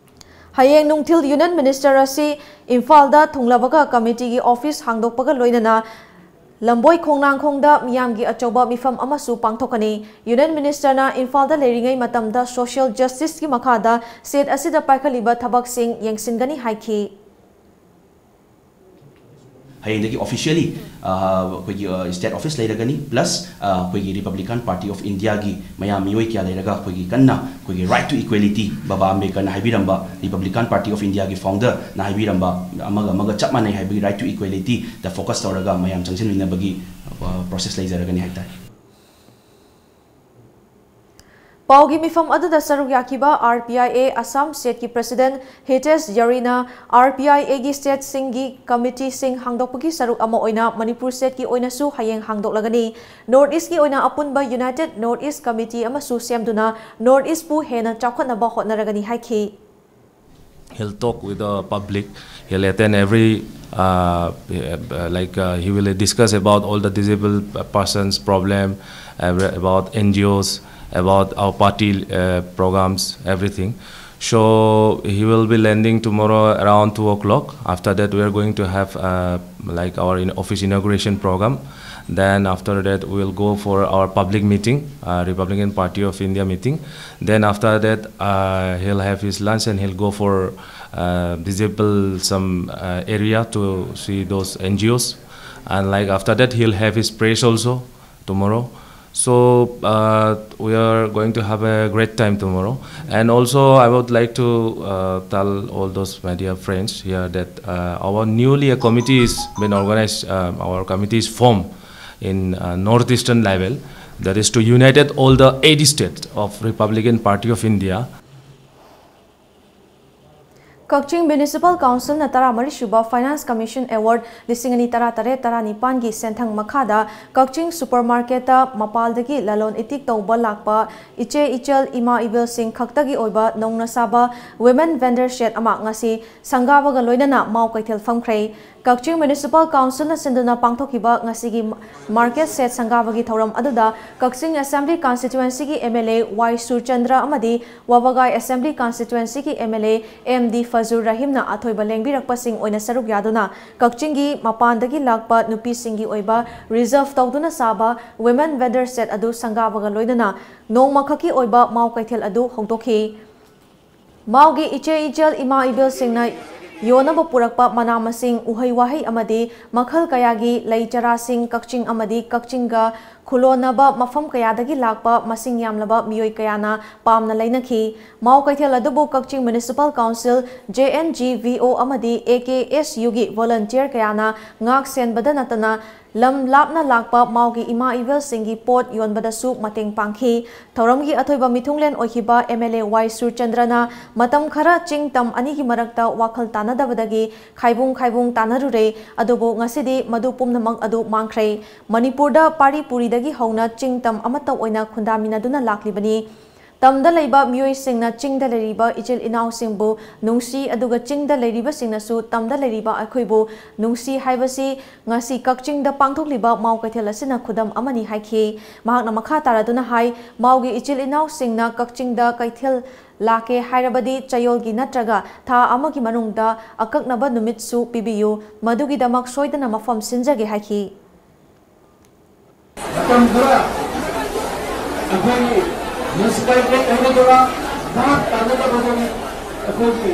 ꯍꯌꯦꯡ ꯅꯨꯡꯊꯤꯜ Union Minister ꯑꯁꯤ ꯏꯝꯐꯥꯜꯗ ꯊꯨꯡꯂꯕꯒ committeeꯒꯤ office ꯍꯥꯡꯗꯣꯛꯄꯒ ꯂꯣꯏꯅꯅ ꯂꯝꯕꯣꯏ ꯈꯣꯡꯅꯥꯡꯈꯣꯡꯗ ꯃꯤꯌꯥꯝꯒꯤ ꯑꯆꯧꯕ ꯃꯤꯐꯝ ꯑꯃꯁꯨ ꯄꯥꯡꯊꯣꯛꯀꯅꯤ꯫ Union Minister ꯅ ꯏꯝꯐꯥꯜꯗ ꯂꯩꯔꯤꯉꯩ ꯃꯇꯝꯗ social justice ꯀꯤ ꯃꯈꯥꯗ state ꯑꯁꯤꯗ ꯄꯥꯏꯈꯠꯂꯤꯕ ꯊꯕꯛꯁꯤꯡ ꯌꯦꯡꯁꯤꯟꯒꯅꯤ ꯍꯥꯏꯈꯤ꯫ ꯍꯌꯦꯡꯗꯒꯤ officially ꯑꯩꯈꯣꯏꯒꯤ state office ꯂꯩꯔꯒꯅꯤ, plus ꯑꯩꯈꯣꯏꯒꯤ Republican Party of India ꯒꯤ ꯃꯌꯥꯝ ꯃꯤꯑꯣꯏ ꯀꯌꯥ ꯂꯩꯔꯒ ꯑꯩꯈꯣꯏꯒꯤ ꯀꯟꯅ ꯑꯩꯈꯣꯏꯒꯤ right to equality, ꯕꯕꯥ ꯑꯝꯕꯦꯗꯀꯔꯅ ꯍꯥꯏꯕꯤꯔꯝꯕ, Republican Party of India ꯒꯤ founder ꯅ ꯍꯥꯏꯕꯤꯔꯝꯕ, ꯑꯃꯒ ꯑꯃꯒ ꯆꯞ ꯃꯥꯟꯅꯩ ꯍꯥꯏꯕꯒꯤ right to equality the focus ꯇꯧꯔꯒ ꯃꯌꯥꯝ ꯆꯪꯁꯤꯟꯃꯤꯟꯅꯕꯒꯤ process ꯂꯩꯖꯔꯒꯅꯤ ꯍꯥꯏꯇꯥꯔꯦ꯫ ꯄꯥꯎꯒꯤ ꯃꯤꯐꯝ ꯑꯗꯨꯗ ꯁꯔꯨꯛ ꯌꯥꯈꯤꯕ R P I A Assam state ꯀꯤ President ꯍꯤꯇꯦꯁ ꯌꯥꯔꯤꯅ R P I A ꯒꯤ state ꯁꯤꯡꯒꯤ committee ꯁꯤꯡ ꯍꯥꯡꯗꯣꯛꯄꯒꯤ ꯁꯔꯨꯛ ꯑꯃ ꯑꯣꯏꯅ ꯃꯅꯤꯄꯨꯔ state ꯀꯤ ꯑꯣꯏꯅꯁꯨ ꯍꯌꯦꯡ ꯍꯥꯡꯗꯣꯛꯂꯒꯅꯤ꯫ North East ꯀꯤ ꯑꯣꯏꯅ ꯑꯄꯨꯟꯕ United North East Committee ꯑꯃꯁꯨ ꯁꯦꯝꯗꯨꯅ North East ꯄꯨ ꯍꯦꯟꯅ ꯆꯥꯎꯈꯠꯅꯕ ꯍꯣꯠꯅꯔꯒꯅꯤ ꯍꯥꯏꯈꯤ꯫ He'll talk with the public. He'll attend every, uh, uh, like, uh, he will discuss about all the disabled persons' problem, every- about N G Os, about our party uh, programs, everything. So he will be landing tomorrow around two o'clock. After that, we are going to have uh, like our in office inauguration program. Then after that, we will go for our public meeting, uh, Republican Party of India meeting. Then after that, uh, he'll have his lunch and he'll go for uh, disabled some uh, area to see those N G Os. And like after that, he'll have his prayers also tomorrow. So uh, we are going to have a great time tomorrow. And also, I would like to uh, tell all those media friends here that uh, our newly a committee is been organized. Uh, our committee is formed in uh, northeastern level, that is to united all the eighty states of Republican Party of India. Kakching Municipal Council ꯅ ꯇꯔꯥꯃꯔꯤ ꯁꯨꯕ Finance Commission Award ꯂꯤꯁꯤꯡ ꯑꯅꯤ ꯇꯔꯥꯇꯔꯦꯠ ꯇꯔꯥꯅꯤꯄꯥꯟ ꯒꯤ ꯁꯦꯟꯊꯪ ꯃꯈꯥꯗ ꯀꯛꯆꯤꯡ supermarket ꯇ ꯃꯄꯥꯜꯗꯒꯤ ꯂꯂꯣꯟ ꯏꯇꯤꯛ ꯇꯧꯕ ꯂꯥꯛꯄ ꯏꯆꯦ ꯏꯆꯜ ꯏꯃꯥ ꯏꯕꯦꯜꯁꯤꯡ ꯈꯛꯇꯒꯤ ꯑꯣꯏꯕ ꯅꯧꯅ ꯁꯥꯕ women vendor shed ꯑꯃ ꯉꯁꯤ ꯁꯪꯒꯥꯕꯒ ꯂꯣꯏꯅꯅ ꯃꯥꯎ ꯀꯩꯊꯦꯜ ꯐꯝꯈ꯭ꯔꯦ꯫ ꯀꯛꯆꯤꯡ ꯃ꯭ꯌꯨꯅꯤꯁꯤꯄꯥꯜ ꯀꯥꯎꯟꯁꯤꯜꯅ ꯁꯤꯟꯗꯨꯅ ꯄꯥꯡꯊꯣꯛꯈꯤꯕ ꯉꯁꯤꯒꯤ ꯃꯥꯔꯀꯦꯠ ꯁꯦꯠ ꯁꯪꯒꯥꯕꯒꯤ ꯊꯧꯔꯝ ꯑꯗꯨꯗ ꯀꯛꯆꯤꯡ ꯑꯦꯁꯦꯝꯕ꯭ꯂꯤ ꯀꯟꯁꯇꯤꯇ꯭ꯋꯦꯟꯁꯤꯒꯤ M L A Y Surchandra ꯑꯃꯗꯤ ꯋꯥꯕꯒꯥꯏ ꯑꯦꯁꯦꯝꯕ꯭ꯂꯤ ꯀꯟꯁꯇꯤꯇ꯭ꯋꯦꯟꯁꯤꯒꯤ M L A M D Fajur ꯔꯍꯤꯝꯅ ꯑꯊꯣꯏꯕ ꯂꯦꯡꯕꯤꯔꯛꯄꯁꯤꯡ ꯑꯣꯏꯅ ꯁꯔꯨꯛ ꯌꯥꯗꯨꯅ ꯀꯛꯆꯤꯡꯒꯤ ꯃꯄꯥꯟꯗꯒꯤ ꯂꯥꯛꯄ ꯅꯨꯄꯤꯁꯤꯡꯒꯤ ꯑꯣꯏꯕ ꯔꯤꯖꯔꯚ ꯇꯧꯗꯨꯅ ꯁꯥꯕ ꯋꯤꯃꯦꯟ ꯚꯦꯟꯗꯔ ꯁꯦꯠ ꯑꯗꯨ ꯁꯪꯒꯥꯕꯒ ꯂꯣꯏꯅꯅ ꯅꯣꯡꯃꯈꯛꯀꯤ ꯑꯣꯏꯕ ꯃꯥꯎ ꯀꯩꯊꯦꯜ ꯑꯗꯨ ꯍꯧꯗꯣꯛꯈꯤ꯫ ꯃꯥꯎꯒꯤ ꯏꯆꯦ ꯏꯆꯜ ꯏꯃꯥ ꯏꯕꯦꯜꯁꯤꯡꯅ ꯌꯣꯟꯅꯕ ꯄꯨꯔꯛꯄ ꯃꯅꯥ ꯃꯁꯤꯡ, ꯎꯍꯩ ꯋꯥꯍꯩ ꯑꯃꯗꯤ ꯃꯈꯜ ꯀꯌꯥꯒꯤ ꯂꯩ ꯆꯔꯥꯁꯤꯡ ꯀꯛꯆꯤꯡ ꯑꯃꯗꯤ ꯀꯛꯆꯤꯡꯒ ꯈꯨꯂꯣꯟꯅꯕ ꯃꯐꯝ ꯀꯌꯥꯗꯒꯤ ꯂꯥꯛꯄ ꯃꯁꯤꯡ ꯌꯥꯝꯂꯕ ꯃꯤꯑꯣꯏ ꯀꯌꯥꯅ ꯄꯥꯝꯅ ꯂꯩꯅꯈꯤ꯫ ꯃꯥꯎ ꯀꯩꯊꯦꯜ ꯑꯗꯨꯕꯨ ꯀꯛꯆꯤꯡ municipal council, J N G V O ꯑꯃꯗꯤ ꯑꯦ ꯀꯦ ꯑꯦꯁ ꯌꯨꯒꯤ ꯚꯣꯂꯨꯟꯇꯤꯌꯔ ꯀꯌꯥꯅ ꯉꯥꯛ ꯁꯦꯟꯕꯗ ꯅꯠꯇꯅ ꯂꯝ ꯂꯥꯞꯅ ꯂꯥꯛꯄ ꯃꯥꯎꯒꯤ ꯏꯃꯥ ꯏꯕꯦꯜꯁꯤꯡꯒꯤ ꯄꯣꯠ ꯌꯣꯟꯕꯗꯁꯨ ꯃꯇꯦꯡ ꯄꯥꯡꯈꯤ꯫ ꯊꯧꯔꯝꯒꯤ ꯑꯊꯣꯏꯕ ꯃꯤꯊꯨꯡꯂꯦꯟ ꯑꯣꯏꯈꯤꯕ ꯑꯦꯝ ꯑꯦꯜ ꯑꯦ ꯋꯥꯏ ꯁꯨꯔꯆꯟꯗ꯭ꯔꯅ ꯃꯇꯝ ꯈꯔ ꯆꯤꯡ ꯇꯝ ꯑꯅꯤꯒꯤ ꯃꯔꯛꯇ ꯋꯥꯈꯜ ꯇꯥꯅꯗꯕꯗꯒꯤ ꯈꯥꯏꯕꯨꯡ ꯈꯥꯏꯕꯨꯡ ꯇꯥꯅꯔꯨꯔꯦ, ꯑꯗꯨꯕꯨ ꯉꯁꯤꯗꯤ ꯃꯗꯨ ꯄꯨꯝꯅꯃꯛ ꯑꯗꯨ ꯃꯥꯡꯈ꯭ꯔꯦ꯫ ꯃꯅꯤꯄꯨꯔꯗ ꯄꯥꯔꯤ ꯄꯨꯔꯤꯗꯒꯤ ꯍꯧꯅ ꯆꯤꯡ ꯇꯝ ꯑꯃꯠꯇ ꯑꯣꯏꯅ ꯈꯨꯟꯗꯥꯃꯤꯟꯅꯗꯨꯅ ꯂꯥꯛꯂꯤꯕꯅꯤ꯫ ꯇꯝꯗ ꯂꯩꯕ ꯃꯤꯑꯣꯏꯁꯤꯡꯅ ꯆꯤꯡꯗ ꯂꯩꯔꯤꯕ ꯏꯆꯤꯜ ꯏꯅꯥꯎꯁꯤꯡꯕꯨ ꯅꯨꯡꯁꯤ, ꯑꯗꯨꯒ ꯆꯤꯡꯗ ꯂꯩꯔꯤꯕꯁꯤꯡꯅꯁꯨ ꯇꯝꯗ ꯂꯩꯔꯤꯕ ꯑꯩꯈꯣꯏꯕꯨ ꯅꯨꯡꯁꯤ ꯍꯥꯏꯕꯁꯤ ꯉꯁꯤ ꯀꯛꯆꯤꯡꯗ ꯄꯥꯡꯊꯣꯛꯂꯤꯕ ꯃꯥꯎ ꯀꯩꯊꯦꯜ ꯑꯁꯤꯅ ꯈꯨꯗꯝ ꯑꯃꯅꯤ ꯍꯥꯏꯈꯤ꯫ ꯃꯍꯥꯛꯅ ꯃꯈꯥ ꯇꯥꯔꯗꯨꯅ ꯍꯥꯏ, ꯃꯥꯎꯒꯤ ꯏꯆꯤꯜ ꯏꯅꯥꯎꯁꯤꯡꯅ ꯀꯛꯆꯤꯡꯗ ꯀꯩꯊꯦꯜ ꯂꯥꯛꯀꯦ ꯍꯥꯏꯔꯕꯗꯤ ꯆꯌꯣꯜꯒꯤ ꯅꯠꯇ꯭ꯔꯒ ꯊꯥ ꯑꯃꯒꯤ ꯃꯅꯨꯡꯗ ꯑꯀꯛꯅꯕ ꯅꯨꯃꯤꯠꯁꯨ ꯄꯤꯕꯤꯌꯨ, ꯃꯗꯨꯒꯤꯗꯃꯛ ꯁꯣꯏꯗꯅ ꯃꯐꯝ ꯁꯤꯟꯖꯒꯦ ꯍꯥꯏꯈꯤ꯫ ꯃꯇꯝ ꯈꯔ ꯑꯩꯈꯣꯏꯒꯤ ꯃ꯭ꯌꯨꯅꯤꯁꯤꯄꯥꯂꯤꯇꯤ ꯑꯣꯏꯒꯗꯕ ꯚꯥꯞ ꯇꯥꯅꯗꯕꯗꯒꯤ ꯑꯩꯈꯣꯏꯒꯤ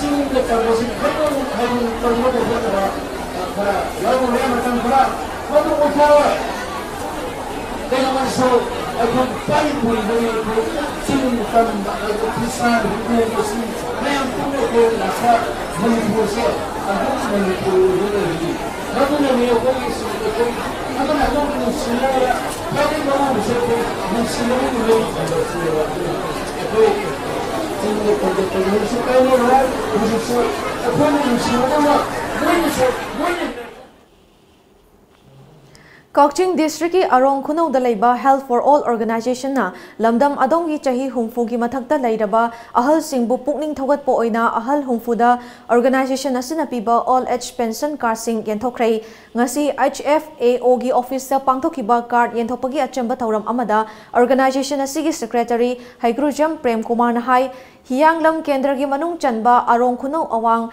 ꯆꯤꯡꯗ ꯇꯝꯕꯁꯤ ꯈꯔ ꯈꯔ ꯇꯧꯅꯕ ꯍꯣꯠꯅꯕ ꯈꯔ ꯌꯥꯎꯔꯨꯔꯦ꯫ ꯃꯇꯝ ꯈꯔ ꯃꯗꯨ ꯑꯣꯏꯊꯣꯛꯑꯣꯏ꯫ ꯀꯩꯗꯧꯉꯩꯁꯨ ꯑꯩꯈꯣꯏ ꯄꯥꯔꯤ ꯄꯨꯔꯤꯗꯒꯤ ꯑꯩꯈꯣꯏ ꯆꯤꯡ ꯇꯝꯕ, ꯑꯩꯈꯣꯏ ꯈ꯭ꯔꯤꯁꯇꯥꯟ ꯍꯤꯟꯗꯨ ꯃꯨꯁꯂꯤꯝ ꯃꯌꯥꯝ ꯄꯨꯟꯅ ꯑꯩꯈꯣꯏ ꯂꯥꯛꯄ ꯃꯅꯤꯄꯨꯔꯁꯦ ꯑꯗꯨꯝ ꯃꯅꯤꯄꯨꯔ ꯑꯣꯏꯕ ꯂꯩꯔꯤꯅꯤ꯫ ꯃꯗꯨꯅꯅꯤ ꯑꯩꯈꯣꯏꯒꯤ ꯁꯤꯗ ꯑꯩꯈꯣꯏ ꯑꯃꯅ ꯑꯃꯕꯨ ꯅꯨꯡꯁꯤꯅꯔꯒ ꯈ꯭ꯋꯥꯏꯗꯒꯤ ꯃꯔꯨ ꯑꯣꯏꯕꯁꯦ ꯑꯩꯈꯣꯏ ꯅꯨꯡꯁꯤꯅꯕꯒꯤ ꯃꯔꯤ ꯊꯝꯕꯁꯤꯅꯦꯕ꯫ ꯑꯗꯨꯅ ꯑꯩꯈꯣꯏ ꯆꯤꯡꯗ ꯇꯝꯕ ꯇꯝꯕꯁꯨ ꯀꯥꯏꯅꯔꯣꯏ꯫ ꯍꯧꯖꯤꯛꯁꯨ ꯑꯩꯈꯣꯏꯅ ꯅꯨꯡꯁꯤꯅꯗꯅ ꯃꯣꯏꯅꯁꯨ ꯃꯣꯏꯅ ꯀꯛꯆꯤꯡ ꯗꯤꯁꯇ꯭ꯔꯤꯛꯀꯤ ꯑꯔꯣꯡ ꯈꯨꯅꯧꯗ ꯂꯩꯕ Health for All Organizationꯅ ꯂꯝꯗꯝ ꯑꯗꯣꯝꯒꯤ ꯆꯍꯤ ꯍꯨꯝꯐꯨꯒꯤ ꯃꯊꯛꯇ ꯂꯩꯔꯕ ꯑꯍꯜꯁꯤꯡꯕꯨ ꯄꯨꯛꯅꯤꯡ ꯊꯧꯒꯠꯄ ꯑꯣꯏꯅ ꯑꯍꯜ ꯍꯨꯝꯐꯨꯗ organization ꯑꯁꯤꯅ ꯄꯤꯕ Old Age Pension Cardꯁꯤꯡ ꯌꯦꯟꯊꯣꯛꯈ꯭ꯔꯦ꯫ ꯉꯁꯤ H F A Oꯒꯤ officeꯇ ꯄꯥꯡꯊꯣꯛꯈꯤꯕ card ꯌꯦꯟꯊꯣꯛꯄꯒꯤ ꯑꯆꯝꯕ ꯊꯧꯔꯝ ꯑꯃꯗ organization ꯑꯁꯤꯒꯤ secretary ꯍꯩꯀ꯭ꯔꯨꯖꯝ ꯄ꯭ꯔꯦꯝ ꯀꯨꯃꯥꯔꯅ ꯍꯥꯏ, ꯍꯤꯌꯥꯡꯂꯝ ꯀꯦꯟꯗ꯭ꯔꯒꯤ ꯃꯅꯨꯡ ꯆꯟꯕ ꯑꯔꯣꯡ ꯈꯨꯅꯧ ꯑꯋꯥꯡ,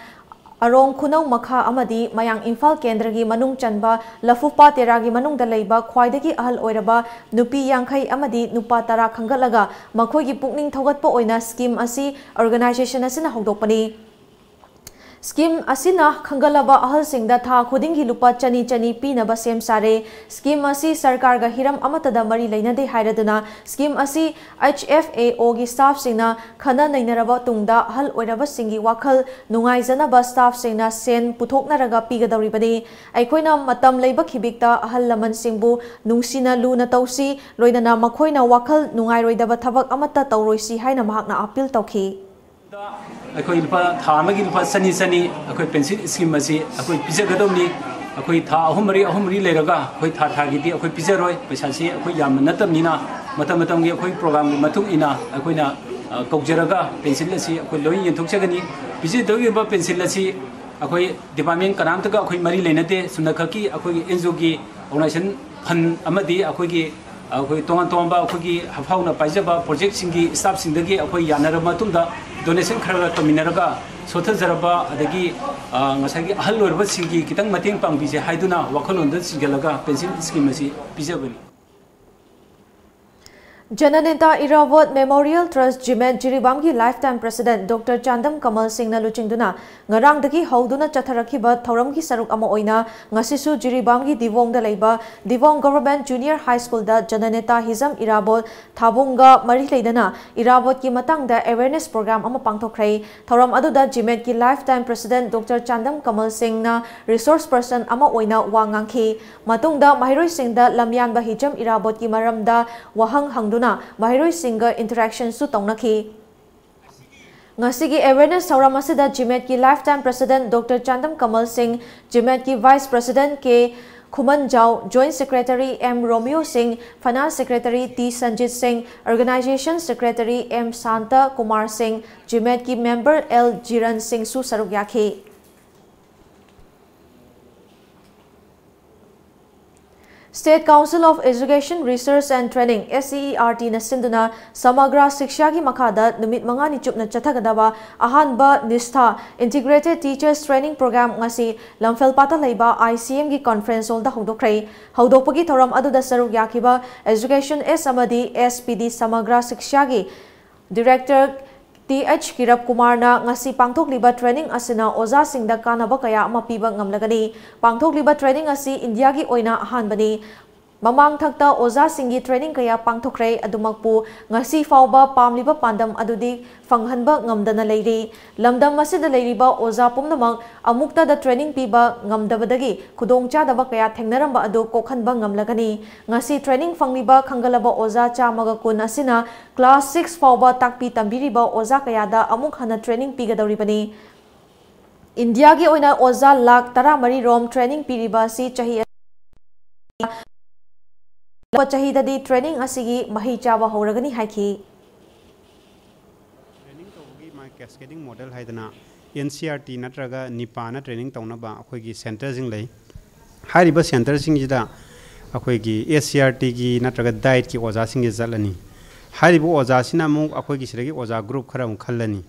ꯑꯔꯣꯡ ꯈꯨꯅꯧ ꯃꯈꯥ ꯑꯃꯗꯤ ꯃꯌꯥꯡ ꯏꯝꯐꯥꯜ ꯀꯦꯟꯗ꯭ꯔꯒꯤ ꯃꯅꯨꯡ ꯆꯟꯕ ꯂꯐꯨꯄꯥ ꯇꯦꯔꯥꯒꯤ ꯃꯅꯨꯡꯗ ꯂꯩꯕ ꯈ꯭ꯋꯥꯏꯗꯒꯤ ꯑꯍꯜ ꯑꯣꯏꯔꯕ ꯅꯨꯄꯤ ꯌꯥꯡꯈꯩ ꯑꯃꯗꯤ ꯅꯨꯄꯥ ꯇꯔꯥ ꯈꯟꯒꯠꯂꯒ ꯃꯈꯣꯏꯒꯤ ꯄꯨꯛꯅꯤꯡ ꯊꯧꯒꯠꯄ ꯑꯣꯏꯅ scheme ꯑꯁꯤ organization ꯑꯁꯤꯅ ꯍꯧꯗꯣꯛꯄꯅꯤ꯫ Scheme ꯑꯁꯤꯅ ꯈꯟꯒꯠꯂꯕ ꯑꯍꯜꯁꯤꯡꯗ ꯊꯥ ꯈꯨꯗꯤꯡꯒꯤ ꯂꯨꯄꯥ ꯆꯅꯤ ꯆꯅꯤ ꯄꯤꯅꯕ ꯁꯦꯝ ꯁꯥꯔꯦ꯫ Scheme ꯑꯁꯤ ꯁꯔꯀꯥꯔꯒ ꯍꯤꯔꯝ ꯑꯃꯠꯇꯗ ꯃꯔꯤ ꯂꯩꯅꯗꯦ ꯍꯥꯏꯔꯗꯨꯅ scheme ꯑꯁꯤ H F A Oꯒꯤ staffꯁꯤꯡꯅ ꯈꯟꯅ ꯅꯩꯅꯔꯕ ꯇꯨꯡꯗ ꯑꯍꯜ ꯑꯣꯏꯔꯕꯁꯤꯡꯒꯤ ꯋꯥꯈꯜ ꯅꯨꯡꯉꯥꯏꯖꯅꯕ staffꯁꯤꯡꯅ ꯁꯦꯟ ꯄꯨꯊꯣꯛꯅꯔꯒ ꯄꯤꯒꯗꯧꯔꯤꯕꯅꯤ꯫ ꯑꯩꯈꯣꯏꯅ ꯃꯇꯝ ꯂꯩꯕ ꯈꯤꯕꯤꯛꯇ ꯑꯍꯜ ꯂꯃꯟꯁꯤꯡꯕꯨ ꯅꯨꯡꯁꯤꯅ ꯂꯨꯅ ꯇꯧꯁꯤ, ꯂꯣꯏꯅꯅ ꯃꯈꯣꯏꯅ ꯋꯥꯈꯜ ꯅꯨꯡꯉꯥꯏꯔꯣꯏꯗꯕ ꯊꯕꯛ ꯑꯃꯠꯇ ꯇꯧꯔꯣꯏꯁꯤ ꯍꯥꯏꯅ ꯃꯍꯥꯛꯅ appeal ꯇꯧꯈꯤ꯫ ꯑꯩꯈꯣꯏ ꯂꯨꯄꯥ, ꯊꯥ ꯑꯃꯒꯤ ꯂꯨꯄꯥ ꯆꯅꯤ ꯆꯅꯤ ꯑꯩꯈꯣꯏ pension scheme ꯑꯁꯤ ꯑꯩꯈꯣꯏ ꯄꯤꯖꯒꯗꯕꯅꯤ꯫ ꯑꯩꯈꯣꯏ ꯊꯥ ꯑꯍꯨꯝ ꯃꯔꯤ, ꯑꯍꯨꯝ ꯃꯔꯤ ꯂꯩꯔꯒ ꯑꯩꯈꯣꯏ ꯊꯥ ꯊꯥꯒꯤꯗꯤ ꯑꯩꯈꯣꯏ ꯄꯤꯖꯔꯣꯏ꯫ ꯄꯩꯁꯥꯁꯤ ꯑꯩꯈꯣꯏ ꯌꯥꯝꯕ ꯅꯠꯇꯕꯅꯤꯅ ꯃꯇꯝ ꯃꯇꯝꯒꯤ ꯑꯩꯈꯣꯏ programꯒꯤ ꯃꯇꯨꯡ ꯏꯟꯅ ꯑꯩꯈꯣꯏꯅ, ꯑ, ꯀꯧꯖꯔꯒ pension ꯑꯁꯤ ꯑꯩꯈꯣꯏ ꯂꯣꯏ ꯌꯦꯟꯊꯣꯛꯆꯒꯅꯤ꯫ ꯄꯤꯖꯗꯧꯔꯤꯕ pension ꯑꯁꯤ ꯑꯩꯈꯣꯏ department ꯀꯅꯥꯝꯇꯒ ꯑꯩꯈꯣꯏ ꯃꯔꯤ ꯂꯩꯅꯗꯦ꯫ ꯆꯨꯝꯅꯈꯛꯀꯤ ꯑꯩꯈꯣꯏꯒꯤ NGOꯒꯤ organization fund ꯑꯃꯗꯤ ꯑꯩꯈꯣꯏꯒꯤ, ꯑꯩꯈꯣꯏ ꯇꯣꯉꯥꯟ ꯇꯣꯉꯥꯟꯕ ꯑꯩꯈꯣꯏꯒꯤ ꯍꯥꯐꯥꯎꯅ ꯄꯥꯏꯖꯕ projectꯁꯤꯡꯒꯤ staffꯁꯤꯡꯗꯒꯤ ꯑꯩꯈꯣꯏ ꯌꯥꯅꯔꯕ ꯃꯇꯨꯡꯗ donation ꯈꯔ ꯈꯔ ꯇꯧꯃꯤꯟꯅꯔꯒ ꯁꯣꯠꯊꯖꯔꯕ ꯑꯗꯒꯤ, ꯑ, ꯉꯁꯥꯏꯒꯤ ꯑꯍꯜ ꯑꯣꯏꯔꯕꯁꯤꯡꯒꯤ ꯈꯤꯇꯪ ꯃꯇꯦꯡ ꯄꯥꯡꯕꯤꯁꯦ ꯍꯥꯏꯗꯨꯅ ꯋꯥꯈꯜꯂꯣꯟꯗ ꯆꯤꯡꯁꯤꯜꯂꯒ pension scheme ꯑꯁꯤ ꯄꯤꯖꯕꯅꯤ꯫ Jananeta Irabot Memorial Trust, JIMET, ꯖꯤꯔꯤꯕꯥꯝꯒꯤ lifetime president Doctor Chandam ꯀꯃꯜ ꯁꯤꯡꯅ ꯂꯨꯆꯤꯡꯗꯨꯅ ꯉꯔꯥꯡꯗꯒꯤ ꯍꯧꯗꯨꯅ ꯆꯠꯊꯔꯛꯈꯤꯕ ꯊꯧꯔꯝꯒꯤ ꯁꯔꯨꯛ ꯑꯃ ꯑꯣꯏꯅ ꯉꯁꯤꯁꯨ ꯖꯤꯔꯤꯕꯥꯝꯒꯤ ꯗꯤꯕꯣꯡꯗ ꯂꯩꯕ ꯗꯤꯕꯣꯡ Government Junior High Schoolꯗ Jananeta Hijam Irabot ꯊꯥꯕꯣꯡꯒ ꯃꯔꯤ ꯂꯩꯅꯅ ꯏꯔꯥꯕꯣꯠꯀꯤ ꯃꯇꯥꯡꯗ awareness program ꯑꯃ ꯄꯥꯡꯊꯣꯛꯈ꯭ꯔꯦ꯫ ꯊꯧꯔꯝ ꯑꯗꯨꯗ JIMETꯀꯤ lifetime president Doctor ꯆꯥꯟꯗꯝ ꯀꯃꯜ ꯁꯤꯡꯅ resource person ꯑꯃ ꯑꯣꯏꯅ ꯋꯥ ꯉꯥꯡꯈꯤ꯫ ꯃꯇꯨꯡꯗ ꯃꯍꯩꯔꯣꯏꯁꯤꯡꯗ ꯂꯝꯌꯥꯟꯕ ꯍꯤꯖꯝ ꯏꯔꯥꯕꯣꯠꯀꯤ ꯃꯔꯝꯗ ꯋꯥꯍꯪ ꯍꯪꯗꯨꯅ ꯃꯍꯩꯔꯣꯏꯁꯤꯡꯒ interactionꯁꯨ ꯇꯧꯅꯈꯤ꯫ ꯉꯁꯤꯒꯤ awareness ꯊꯧꯔꯝ ꯑꯁꯤꯗ JIMETꯀꯤ lifetime president Doctor ꯆꯥꯟꯗꯝ ꯀꯃꯜ ꯁꯤꯡ, JIMETꯀꯤ vice president K ꯈꯨꯃꯟꯖꯥꯎ, Joint Secretary M Romeo Singh, Finance Secretary T Sanjit Singh, Organization Secretary M Santa Kumar Singh, GMAT ꯀꯤ member L Jiran Singh ꯁꯨ ꯁꯔꯨꯛ ꯌꯥꯈꯤ꯫ State Council of Education Research and Training, S C E R T ꯅ ꯁꯤꯟꯗꯨꯅ ꯁꯃꯒ꯭ꯔꯥ ꯁꯤꯛꯁꯥꯒꯤ ꯃꯈꯥꯗ ꯅꯨꯃꯤꯠ ꯃꯉꯥꯅꯤ ꯆꯨꯞꯅ ꯆꯠꯊꯒꯗꯕ ꯑꯍꯥꯟꯕ ꯅꯤꯁꯊꯥ Integrated Teachers Training Program ꯉꯁꯤ ꯂꯝꯐꯦꯜꯄꯥꯠꯇ ꯂꯩꯕ I C M ꯒꯤ conference hall ꯗ ꯍꯧꯗꯣꯛꯈ꯭ꯔꯦ꯫ ꯍꯧꯗꯣꯛꯄꯒꯤ ꯊꯧꯔꯝ ꯑꯗꯨꯗ ꯁꯔꯨꯛ ꯌꯥꯈꯤꯕ Education S ꯑꯃꯗꯤ S P D ꯁꯃꯒ꯭ꯔꯥ ꯁꯤꯛꯁꯥꯒꯤ Director T H ꯀꯤꯔꯞ ꯀꯨꯃꯥꯔꯅ ꯉꯁꯤ ꯄꯥꯡꯊꯣꯛꯂꯤꯕ training ꯑꯁꯤꯅ ꯑꯣꯖꯥꯁꯤꯡꯗ ꯀꯥꯟꯅꯕ ꯀꯌꯥ ꯑꯃ ꯄꯤꯕ ꯉꯝꯂꯒꯅꯤ꯫ ꯄꯥꯡꯊꯣꯛꯂꯤꯕ training ꯑꯁꯤ ꯏꯟꯗꯤꯌꯥꯒꯤ ꯑꯣꯏꯅ ꯑꯍꯥꯟꯕꯅꯤ꯫ ꯃꯃꯥꯡ ꯊꯛꯇ ꯑꯣꯖꯥꯁꯤꯡꯒꯤ training ꯀꯌꯥ ꯄꯥꯡꯊꯣꯛꯈ꯭ꯔꯦ, ꯑꯗꯨꯃꯛꯄꯨ ꯉꯁꯤ ꯐꯥꯎꯕ ꯄꯥꯝꯂꯤꯕ ꯄꯥꯟꯗꯝ ꯑꯗꯨꯗꯤ ꯐꯪꯍꯟꯕ ꯉꯝꯗꯅ ꯂꯩꯔꯤ꯫ ꯂꯝꯗꯝ ꯑꯁꯤꯗ ꯂꯩꯔꯤꯕ ꯑꯣꯖꯥ ꯄꯨꯝꯅꯃꯛ ꯑꯃꯨꯛꯇꯗ training ꯄꯤꯕ ꯉꯝꯗꯕꯗꯒꯤ ꯈꯨꯗꯣꯡꯆꯥꯗꯕ ꯀꯌꯥ ꯊꯦꯡꯅꯔꯝꯕ ꯑꯗꯨ ꯀꯣꯛꯍꯟꯕ ꯉꯝꯂꯒꯅꯤ꯫ ꯉꯁꯤ training ꯐꯪꯂꯤꯕ ꯈꯪꯒꯠꯂꯕ ꯑꯣꯖꯥ ꯆꯥꯝꯃꯒ ꯀꯨꯟ ꯑꯁꯤꯅ class six ꯐꯥꯎꯕ ꯇꯥꯛꯄꯤ ꯇꯝꯕꯤꯔꯤꯕ ꯑꯣꯖꯥ ꯀꯌꯥꯗ ꯑꯃꯨꯛ ꯍꯟꯅ training ꯄꯤꯒꯗꯧꯔꯤꯕꯅꯤ꯫ ꯏꯟꯗꯤꯌꯥꯒꯤ ꯑꯣꯏꯅ ꯑꯣꯖꯥ ꯂꯥꯈ ꯇꯔꯥꯃꯔꯤ ꯔꯣꯝ training ꯄꯤꯔꯤꯕ ꯑꯁꯤ ꯆꯍꯤ ꯆꯍꯤꯗꯗꯤ training ꯑꯁꯤꯒꯤ ꯃꯍꯩ ꯆꯥꯕ ꯍꯧꯔꯒꯅꯤ ꯍꯥꯏꯈꯤ꯫ Training ꯇꯧꯕꯒꯤ ꯃꯥꯒꯤ cascading model ꯍꯥꯏꯗꯅ N C E R T ꯅꯠꯇ꯭ꯔꯒ ꯅꯤꯄꯥꯅ training ꯇꯧꯅꯕ ꯑꯩꯈꯣꯏꯒꯤ centreꯁꯤꯡ ꯂꯩ꯫ ꯍꯥꯏꯔꯤꯕ centreꯁꯤꯡꯁꯤꯗ ꯑꯩꯈꯣꯏꯒꯤ S C E R Tꯒꯤ ꯅꯠꯇ꯭ꯔꯒ DIETꯀꯤ ꯑꯣꯖꯥꯁꯤꯡꯁꯦ ꯆꯠꯂꯅꯤ꯫ ꯍꯥꯏꯔꯤꯕ ꯑꯣꯖꯥꯁꯤꯅ ꯑꯃꯨꯛ ꯑꯩꯈꯣꯏꯒꯤ ꯁꯤꯗꯒꯤ ꯑꯣꯖꯥ group ꯈꯔ ꯑꯃꯨꯛ ꯈꯜꯂꯅꯤ꯫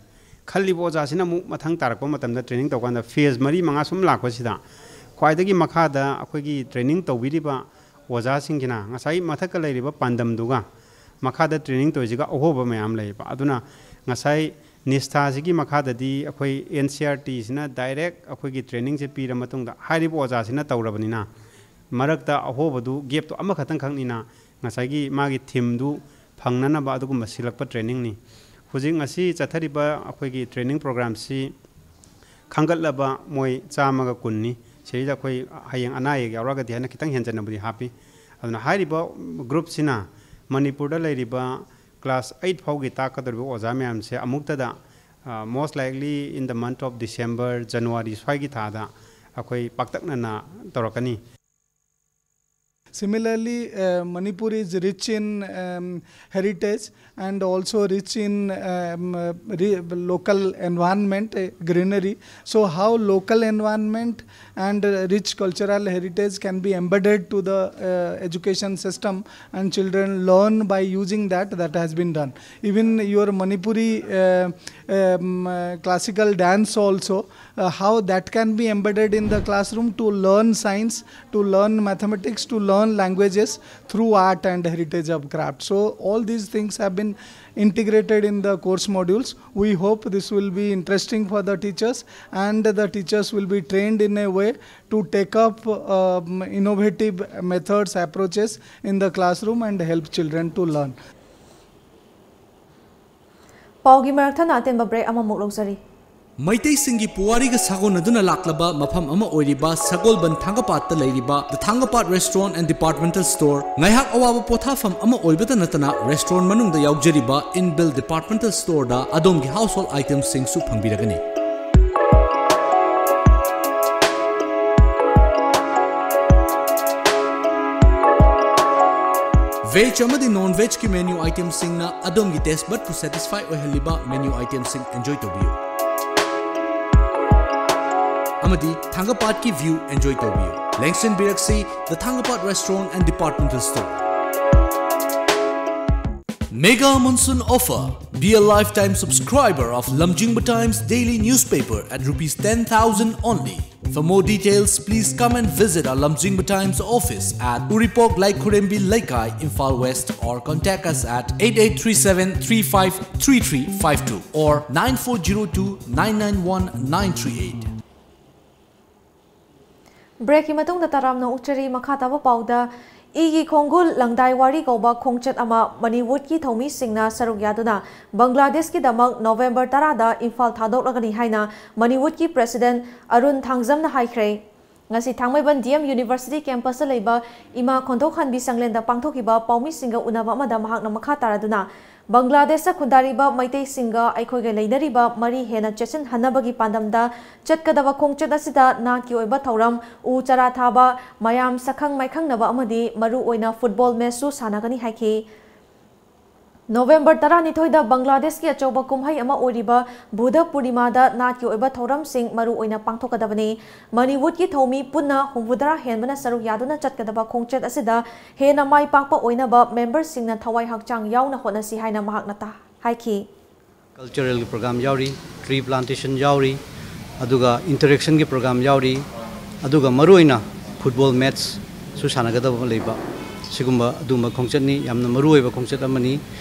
ꯈꯜꯂꯤꯕ ꯑꯣꯖꯥꯁꯤꯅ ꯑꯃꯨꯛ ꯃꯊꯪ ꯇꯥꯔꯛꯄ ꯃꯇꯝꯗ training ꯇꯧꯀꯥꯟꯗ phase ꯃꯔꯤ ꯃꯉꯥ ꯁꯨꯝ ꯂꯥꯛꯄꯁꯤꯗ ꯈ꯭ꯋꯥꯏꯗꯒꯤ ꯃꯈꯥꯗ ꯑꯩꯈꯣꯏꯒꯤ training ꯇꯧꯕꯤꯔꯤꯕ ꯑꯣꯖꯥꯁꯤꯡꯁꯤꯅ ꯉꯁꯥꯏ ꯃꯊꯛꯇ ꯂꯩꯔꯤꯕ ꯄꯥꯟꯗꯝꯗꯨꯒ ꯃꯈꯥꯗ training ꯇꯧꯔꯤꯁꯤꯒ ꯑꯍꯣꯕ ꯃꯌꯥꯝ ꯂꯩꯌꯦꯕ꯫ ꯑꯗꯨꯅ ꯉꯁꯥꯏ ꯅꯤꯁꯊꯥꯁꯤꯒꯤ ꯃꯈꯥꯗꯗꯤ ꯑꯩꯈꯣꯏ N C E R Tꯁꯤꯅ direct ꯑꯩꯈꯣꯏꯒꯤ trainingꯁꯦ ꯄꯤꯔ ꯃꯇꯨꯡꯗ ꯍꯥꯏꯔꯤꯕ ꯑꯣꯖꯥꯁꯤꯅ ꯇꯧꯔꯕꯅꯤꯅ ꯃꯔꯛꯇ ꯑꯍꯣꯕꯗꯨ gapꯇꯣ ꯑꯃꯈꯛꯇꯪ ꯈꯛꯅꯤꯅ ꯉꯁꯥꯏꯒꯤ ꯃꯥꯒꯤ themeꯗꯨ ꯐꯪꯅꯅꯕ ꯑꯗꯨꯒꯨꯝꯕ ꯁꯤꯜꯂꯛꯄ trainingꯅꯤ꯫ ꯍꯧꯖꯤꯛ ꯉꯁꯤ ꯆꯠꯊꯔꯤꯕ ꯑꯩꯈꯣꯏꯒꯤ training programꯁꯤ ꯈꯟꯒꯠꯂꯕ ꯃꯣꯏ ꯆꯥꯝꯃꯒ ꯀꯨꯟꯅꯤ꯫ ꯁꯤꯗꯩꯗ ꯑꯩꯈꯣꯏ ꯍꯌꯦꯡ ꯑꯅꯥ ꯑꯌꯦꯛ ꯌꯥꯎꯔꯒꯗꯤ ꯍꯥꯏꯅ ꯈꯤꯇꯪ ꯍꯦꯟꯖꯟꯅꯕꯨꯗꯤ ꯍꯥꯞꯄꯤ꯫ ꯑꯗꯨꯅ ꯍꯥꯏꯔꯤꯕ groupꯁꯤꯅ ꯃꯅꯤꯄꯨꯔꯗ ꯂꯩꯔꯤꯕ class eight ꯐꯥꯎꯒꯤ ꯇꯥꯛꯀꯗꯧꯔꯤꯕ ꯑꯣꯖꯥ ꯃꯌꯥꯝꯁꯦ ꯑꯃꯨꯛꯇꯗ, most likely in the month of December, January ꯁ꯭ꯋꯥꯏꯒꯤ ꯊꯥꯗ ꯑꯩꯈꯣꯏ ꯄꯥꯛꯇꯛꯅꯅ ꯇꯧꯔꯛꯀꯅꯤ꯫ Similarly, uh, Manipur is rich in um, heritage and also rich in um, uh, re- local environment, uh, greenery. So, how local environment and uh, rich cultural heritage can be embedded to the uh, education system and children learn by using that, that has been done. Even your Manipuri uh, um, uh, classical dance also, uh, how that can be embedded in the classroom to learn science, to learn mathematics, to learn languages through art and heritage of craft. So all these things have been integrated in the course modules. We hope this will be interesting for the teachers, and the teachers will be trained in a way to take up um, innovative methods, approaches in the classroom and help children to learn. ꯄꯥꯎꯒꯤ ꯃꯔꯛ ꯊꯠꯅ ꯑꯇꯦꯟꯕ break ꯑꯃꯃꯨꯛ ꯂꯧꯖꯔꯤ꯫ ꯃꯩꯇꯩꯁꯤꯡꯒꯤ ꯄꯨꯋꯥꯔꯤꯒ ꯁꯥꯒꯣꯟꯅꯗꯨꯅ ꯂꯥꯛꯂꯕ ꯃꯐꯝ ꯑꯃ ꯑꯣꯏꯔꯤꯕ ꯁꯒꯣꯜꯕꯟ ꯊꯥꯡꯒꯄꯥꯠꯇ ꯂꯩꯔꯤꯕ ꯗ Thangapat restaurant and departmental store ꯉꯥꯏꯍꯥꯛ ꯑꯋꯥꯕ ꯄꯣꯊꯥꯐꯝ ꯑꯃ ꯑꯣꯏꯕꯇ ꯅꯠꯇꯅ ꯔꯦꯁꯇꯨꯔꯦꯟꯠ ꯃꯅꯨꯡꯗ ꯌꯥꯎꯖꯔꯤꯕ ꯏꯟꯕꯤꯜ ꯗꯤꯄꯥꯔꯠꯃꯦꯟꯇꯦꯜ ꯁ꯭ꯇꯣꯔꯗ ꯑꯗꯣꯝꯒꯤ ꯍꯥꯎꯁꯍꯣꯜ ꯑꯥꯏꯇꯦꯝꯁꯤꯡꯁꯨ ꯐꯪꯕꯤꯔꯒꯅꯤ꯫ ꯚꯦꯖ ꯑꯃꯗꯤ ꯅꯣꯟ ꯚꯦꯖꯀꯤ ꯃꯦꯅ꯭ꯌꯨ ꯑꯥꯏꯇꯦꯝꯁꯤꯡꯅ ꯑꯗꯣꯝꯒꯤ ꯇꯦꯁ ꯕꯗꯄꯨ ꯁꯦꯇꯤꯁꯐꯥꯏ ꯑꯣꯏꯍꯜꯂꯤꯕ ꯃꯦꯅ꯭ꯌꯨ ꯑꯥꯏꯇꯦꯝꯁꯤꯡ ꯑꯦꯟꯖꯣꯏ ꯇꯧꯕꯤꯌꯨ ꯑꯃꯗꯤ ꯊꯥꯡꯒꯄꯥꯠꯀꯤ ꯚ꯭ꯌꯨ ꯑꯦꯟꯖꯣꯏ ꯇꯧꯕꯤꯌꯨ꯫ ꯂꯦꯡꯁꯤꯟꯕꯤꯔꯛꯁꯤ the Thangapat restaurant and departmental store. Mega Monsoon Offer. Be a lifetime subscriber of Lamjingba Times daily newspaper at rupees ten thousand only. For more details, please come and visit our Lamjingba Times office at Uripok Laikhurembi Leikai, Imphal West, or contact us at eight eight three seven three five three three five two or nine four zero two nine nine one nine three eight. ꯕ꯭ꯔꯦꯛꯀꯤ ꯃꯇꯨꯡꯗ ꯇꯔꯥꯝꯅ ꯑꯣꯛꯆꯔꯤ꯫ ꯃꯈꯥ ꯇꯥꯕ ꯄꯥꯎꯗ, ꯏꯒꯤ ꯈꯣꯡꯒꯨꯜ ꯂꯪꯗꯥꯏ ꯋꯥꯔꯤ ꯀꯧꯕ ꯈꯣꯡꯆꯠ ꯑꯃ ꯃꯅꯤꯋꯨꯗꯀꯤ ꯊꯧꯃꯤꯁꯤꯡꯅ ꯁꯔꯨꯛ ꯌꯥꯗꯨꯅ ꯕꯪꯒ꯭ꯂꯥꯗꯦꯁꯀꯤꯗꯃꯛ ꯅꯣꯕꯦꯝꯕꯔ ꯇꯔꯥꯗ ꯏꯝꯐꯥꯜ ꯊꯥꯗꯣꯛꯂꯒꯅꯤ ꯍꯥꯏꯅ ꯃꯅꯤꯋꯨꯗꯀꯤ ꯄ꯭ꯔꯦꯁꯤꯗꯦꯟꯠ ꯑꯔꯨꯟ ꯊꯥꯡꯖꯝꯅ ꯍꯥꯏꯈ꯭ꯔꯦ꯫ ꯉꯁꯤ ꯊꯥꯡꯃꯩꯕꯟ ꯗꯤ ꯑꯦꯝ ꯌꯨꯅꯤꯚꯔꯁꯤꯇꯤ ꯀꯦꯝꯄꯁꯇ ꯂꯩꯕ ꯏꯃꯥ ꯈꯣꯟꯊꯣꯛꯍꯟꯕꯤ ꯁꯪꯂꯦꯟꯗ ꯄꯥꯡꯊꯣꯛꯈꯤꯕ ꯄꯥꯎꯃꯤꯁꯤꯡꯒ ꯎꯅꯕ ꯑꯃꯗ ꯃꯍꯥꯛꯅ ꯃꯈꯥ ꯇꯥꯔꯗꯨꯅ ꯕꯪꯒ꯭ꯂꯥꯗꯦꯁꯇ ꯈꯨꯟꯗꯥꯔꯤꯕ ꯃꯩꯇꯩꯁꯤꯡꯒ ꯑꯩꯈꯣꯏꯒ ꯂꯩꯅꯔꯤꯕ ꯃꯔꯤ ꯍꯦꯟꯅ ꯆꯦꯠꯁꯤꯟꯍꯟꯅꯕꯒꯤ ꯄꯥꯟꯗꯝꯗ ꯆꯠꯀꯗꯕ ꯈꯣꯡꯆꯠ ꯑꯁꯤꯗ ꯅꯥꯠꯀꯤ ꯑꯣꯏꯕ ꯊꯧꯔꯝ, ꯎ ꯆꯥꯔꯥ ꯊꯥꯕ, ꯃꯌꯥꯝ ꯁꯛꯈꯪ ꯃꯥꯏꯈꯪꯅꯕ ꯑꯃꯗꯤ ꯃꯔꯨꯑꯣꯏꯅ ꯐꯨꯠꯕꯣꯜ ꯃꯦꯆꯁꯨ ꯁꯥꯟꯅꯒꯅꯤ ꯍꯥꯏꯈꯤ꯫ ꯅꯣꯕꯦꯝꯕꯔ ꯇꯔꯥꯅꯤꯊꯣꯏꯗ ꯕꯪꯒ꯭ꯂꯥꯗꯦꯁꯀꯤ ꯑꯆꯧꯕ ꯀꯨꯝꯍꯩ ꯑꯃ ꯑꯣꯏꯔꯤꯕ ꯕꯨꯙ ꯄꯨꯔꯅꯤꯃꯥꯗ ꯅꯥꯠꯀꯤ ꯑꯣꯏꯕ ꯊꯧꯔꯝꯁꯤꯡ ꯃꯔꯨꯑꯣꯏꯅ ꯄꯥꯡꯊꯣꯛꯀꯗꯕꯅꯤ꯫ ꯃꯅꯤꯋꯨꯗꯀꯤ ꯊꯧꯃꯤ ꯄꯨꯟꯅ ꯍꯨꯝꯐꯨꯇꯔꯥ ꯍꯦꯟꯕꯅ ꯁꯔꯨꯛ ꯌꯥꯗꯨꯅ ꯆꯠꯀꯗꯕ ꯈꯣꯡꯆꯠ ꯑꯁꯤꯗ ꯍꯦꯟꯅ ꯃꯥꯏ ꯄꯥꯛꯄ ꯑꯣꯏꯅꯕ ꯃꯦꯝꯕꯔꯁꯤꯡꯅ ꯊꯋꯥꯏ ꯍꯛꯆꯥꯡ ꯌꯥꯎꯅ ꯍꯣꯠꯅꯁꯤ ꯍꯥꯏꯅ ꯃꯍꯥꯛꯅ ꯇ-, ꯍꯥꯏꯈꯤ꯫ ꯀꯜꯆꯔꯦꯜꯒꯤ ꯄ꯭ꯔꯣꯒ꯭ꯔꯥꯝ ꯌꯥꯎꯔꯤ, ꯇ꯭ꯔꯤ ꯄ꯭ꯂꯥꯟꯇꯦꯁꯟ ꯌꯥꯎꯔꯤ, ꯑꯗꯨꯒ ꯏꯟꯇꯔꯦꯛꯁꯟꯒꯤ ꯄ꯭ꯔꯣꯒ꯭ꯔꯥꯝ ꯌꯥꯎꯔꯤ, ꯑꯗꯨꯒ ꯃꯔꯨꯑꯣꯏꯅ ꯐꯨꯠꯕꯣꯜ ꯃꯦꯠꯁꯁꯨ ꯁꯥꯟꯅꯒꯗꯕ ꯂꯩꯕ, ꯁꯤꯒꯨꯝꯕ ꯑꯗꯨꯒꯨꯝꯕ ꯈꯣꯡꯆꯠꯅꯤ꯫ ꯌꯥꯝꯅ ꯃꯔꯨꯑꯣꯏꯕ ꯈꯣꯡꯆꯠ ꯑꯃꯅꯤ꯫